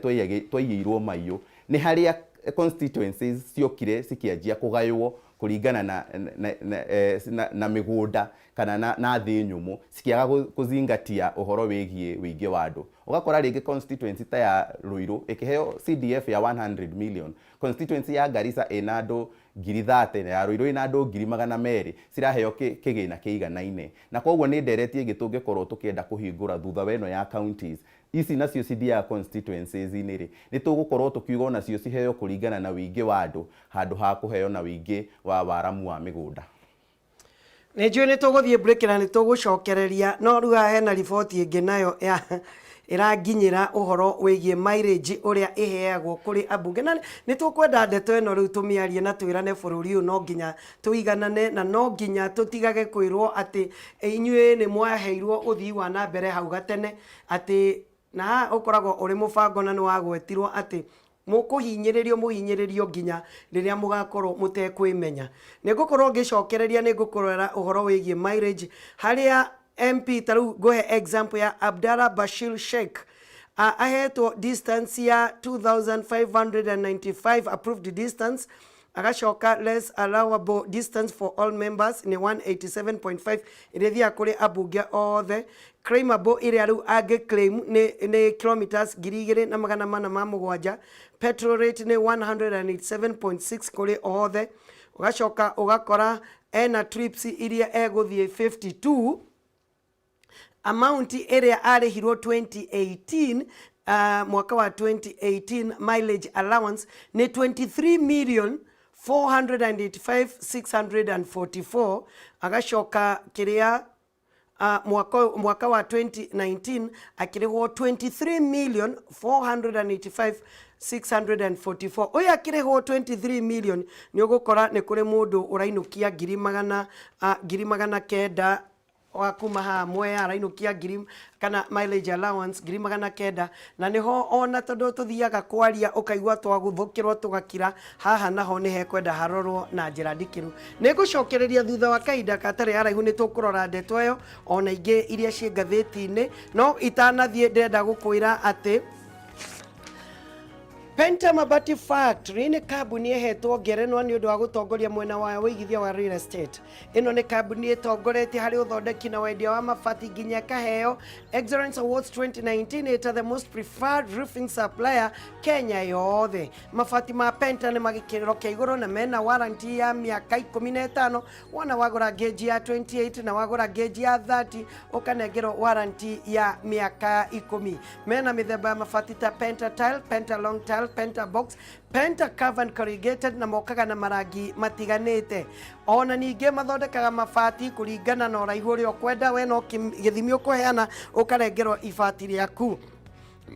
N: twaiyĩirwo maiyũ nĩ harĩa constituencies ciokire cikĩanjia kũgaywo kũringana na, na, na, eh, na, na mĩgũnda kana na thĩ nyũmũ, cikĩaga kũzingatia ũhoro wĩgiĩ wĩingĩ wa andũ. Ũgakora rĩngĩ constituency ta ya Ruiru ĩkĩheo CDF ya 100 million, constituency ya Garissa ĩna andũ 30,000 na ya Ruiru ĩna andũ 200,000, ciraheo kĩgĩna kĩiganaine. Na koguo nĩ ndereti ĩngĩ tũngĩkorwo tũkĩenda kũhingũra thutha wa ĩno ya counties ici nacio cithiaga constituencies-inĩ rĩ, nĩ tũgũkorwo tũkiuga onacio ciheo kũringana na wĩingĩ wa andũ handũ ha kũheo na wĩingĩ wa waramu wa mĩgũnda.
M: Nĩ njũĩ nĩ tũgũthiĩ break na nĩ tũgũcokereria, no rĩu haha hena riboti ĩngĩ nayo ya ĩranginyĩra ũhoro wĩgiĩ mileage ũrĩa ĩheagwo kũrĩ ambunge, na nĩ tũkwenda ndeto ĩno rĩu tũmĩarie na twĩrane bũrũri ũyũ no nginya tũiganane, na no nginya tũtigage kwĩrwo atĩ inyuĩ nĩ mwaheirwo ũthii wa na mbere hau gatene, atĩ na haha ũkoragwo ũrĩ mũbango na nĩ wagwetirwo atĩ mũkũhinyĩrĩrio mũhinyĩrĩrio nginya rĩrĩa mũgakorwo mũtekwĩmenya. Nĩ ngũkorwo ngĩcokereria, nĩ ngũkũrora ũhoro wĩgiĩ mileage harĩa MP ta rĩu ngũhe example ya Abdallah Bashir Sheikh, ahetwo distance ya 2595 approved distance, agacoka less allowable distance for all members nĩ 187.5 ĩrĩa ĩthiaga kũrĩ ambunge othe. Claimable ĩrĩa rĩu angĩ claim nĩ kilometers 2407. Petrol rate nĩ 187.6 kũrĩ othe. Ũgacoka ũgakora ena trips iria egũthiĩ 52. Amount ĩrĩa arĩhirwo 2018, mwaka wa 2018 mileage allowance nĩ 23 million 485,644. Agacoka kĩrĩa mwaka wa 2019 akĩrĩhwo 23 million 485 644. Ũyũ akĩrĩhwo 23 million, nĩ ũgũkora nĩ kũrĩ mũndũ ũrainũkia 900,000 wa kuma haha Mwea, arainũkia ngiri kana mileage allowance 900,000. Na nĩho ona tondũ tũthiaga kwaria ũkaigua twagũthũkĩrwo tũgakira, haha naho nĩ hekwenda harorwo na njĩra ndikĩru. Nĩ ngũcokereria thutha wa kahinda gatarĩ haraihu, nĩ tũkũrora ndeto ĩyo ona ingĩ iria ciĩ ngathĩti-inĩ. No itanathiĩ, ndĩrenda gũkwĩra atĩ Penta Mabati Factory nĩ kambuni ĩhetwo ngerenwa nĩ ũndũ wa gũtongoria mwena wa wĩigithia wa real estate. Ĩno nĩ kambuni ĩtongoretie harĩ ũthondeki na wendia wa mabati, nginya ĩkaheo Excellence Awards 2019 ĩta the most preferred roofing supplier Kenya yothe. Mabati ma Penta nĩ magĩkĩro kĩa igũrũ na mena warranty ya mĩaka 15. Wona wagũra gauge ya 28 na wagũra gauge ya 30, ũkanengerwo warranty ya mĩaka 10. Mena mĩthemba ya mabati ta Penta tile, Penta long tile, Penta box, Penta curve and corrugated, na mokaga na marangi matiganĩte. Ona ningĩ mathondekaga mabati kũringana na ũraihu ũrĩa ũkwenda. We no gĩthimi ũkũheana, ũkarengerwo ibati rĩaku.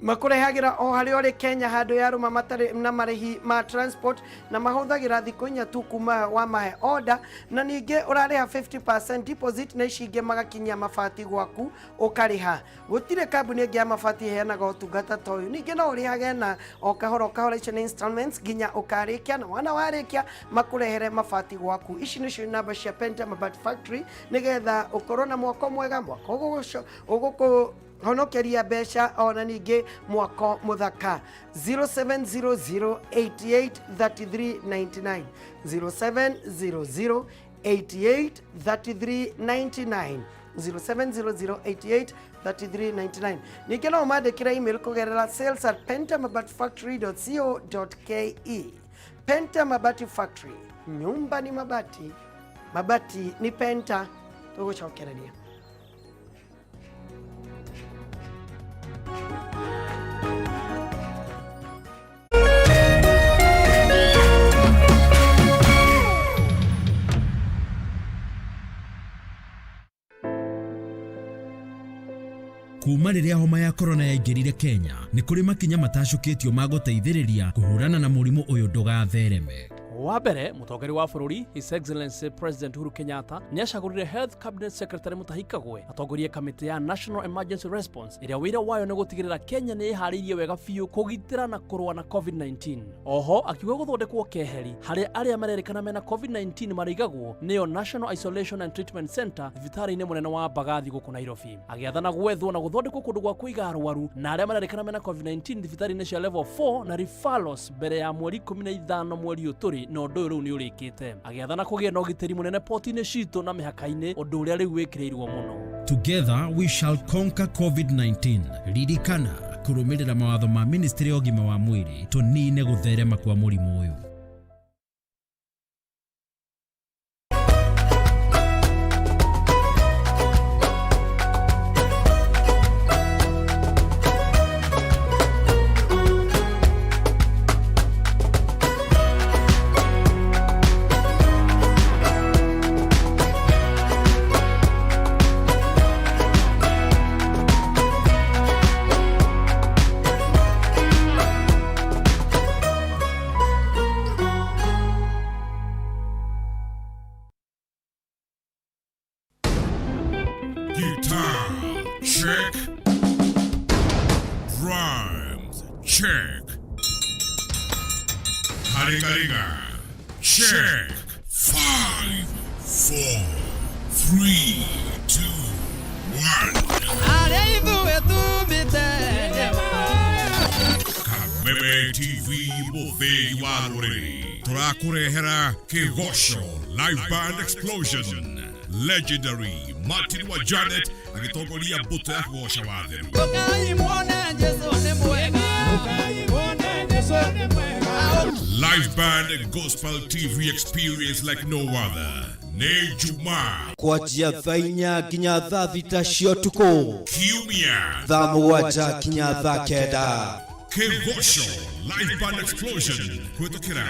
M: Makũrehagĩra o harĩa ũrĩ Kenya handũ ya rũma matarĩ na marĩhi ma transport, na mahũthagĩra thikũ 4 tu kuma wamahe order. Na ningĩ ũrarĩha 50% deposit na ici ingĩ magakinyia mabati gwaku ũkarĩha. Gũtirĩ kambuni ĩngĩ ya mabati ĩheanaga ũtungata ta ũyũ. Ningĩ no ũrĩhage na o kahora o kahora, icio nĩ installments, nginya ũkarĩkia, na wana warĩkia makũrehere mabati gwaku. Ici nĩcio namba cia Penta Mabati Factory, nĩgetha ũkorwo na mwako mwega, mwako ũgũkũ honokeria mbeca, ona ningĩ mwako mũthaka. 0700 88 33 99, 0700 88 33 99, 0700 88 33 99. Ningĩ no ũmandĩkĩre email kũgerera sales@pentamabatifactory.co.ke. Penta Mabati Factory, nyumba ni mabati, mabati ni Penta. Tũgũcokereria.
O: Kuma rĩrĩa homa ya korona yaingĩrire Kenya, nĩ kũrĩ makinya matacũkĩtio ma gũteithĩrĩria kũhũrana na mũrimũ ũyũ ndũgathereme.
P: Wa mbere, mũtongoria wa bũrũri His Excellency President Uhuru Kenyatta nĩ acagũrire Health Cabinet Secretary Mutahi Kagwe atongorie kamĩtĩ ya National Emergency Response, ĩrĩa wĩra wayo nĩ gũtigĩrĩra Kenya nĩ ĩharĩirie wega biũ kũgitĩra na kũrũa na COVID-19. Oho akiuga gũthondekwo keheri harĩa arĩa marerĩkana mena COVID-19 marĩigagwo, nĩyo National Isolation and Treatment Center thibitarĩ-inĩ mũnene wa Mbagathi gũkũ Nairobi. Agĩathana gwethwo na gũthondekwo kũndũ gwa kũiga arwaru na arĩa marerĩkana mena COVID-19 thibitarĩ-inĩ cia level 4 na referrals mbere ya mweri 15 mweri ũyũ tũrĩ. na ũndũ ũyũ rĩu nĩ ũrĩkĩte. Agĩathana kũgĩe na ũgitĩri mũnene poti-inĩ citũ na mĩhaka-inĩ, ũndũ ũrĩa rĩu wĩkĩrĩirwo mũno.
O: Together we shall conquer COVID-19. Ririkana kũrũmĩrĩra mawatho ma ministry ya ũgima wa mwĩrĩ tũnine gũtherema kwa mũrimũ ũyũ.
Q: Guitar, check. Drums, check. Haringaringa, check. 5, 4, 3, 2, 1. Kameme TV Mũthĩgi wa rũrĩrĩ tũrakũrehera Kĩgoco Live Band Explosion. Legendary Martin wa Janet agĩtongoria mbũtũ ya kũgoca watheru. Live Band Gospel TV experience like no other. Nĩ Jumaa,
R: kwanjia thaa 4 nginya thaa 6 cia ũtukũ,
Q: Kiumia,
R: thaa 7 nginya thaa 9.
Q: Kĩgoco Live Band Explosion kũhĩtũkĩra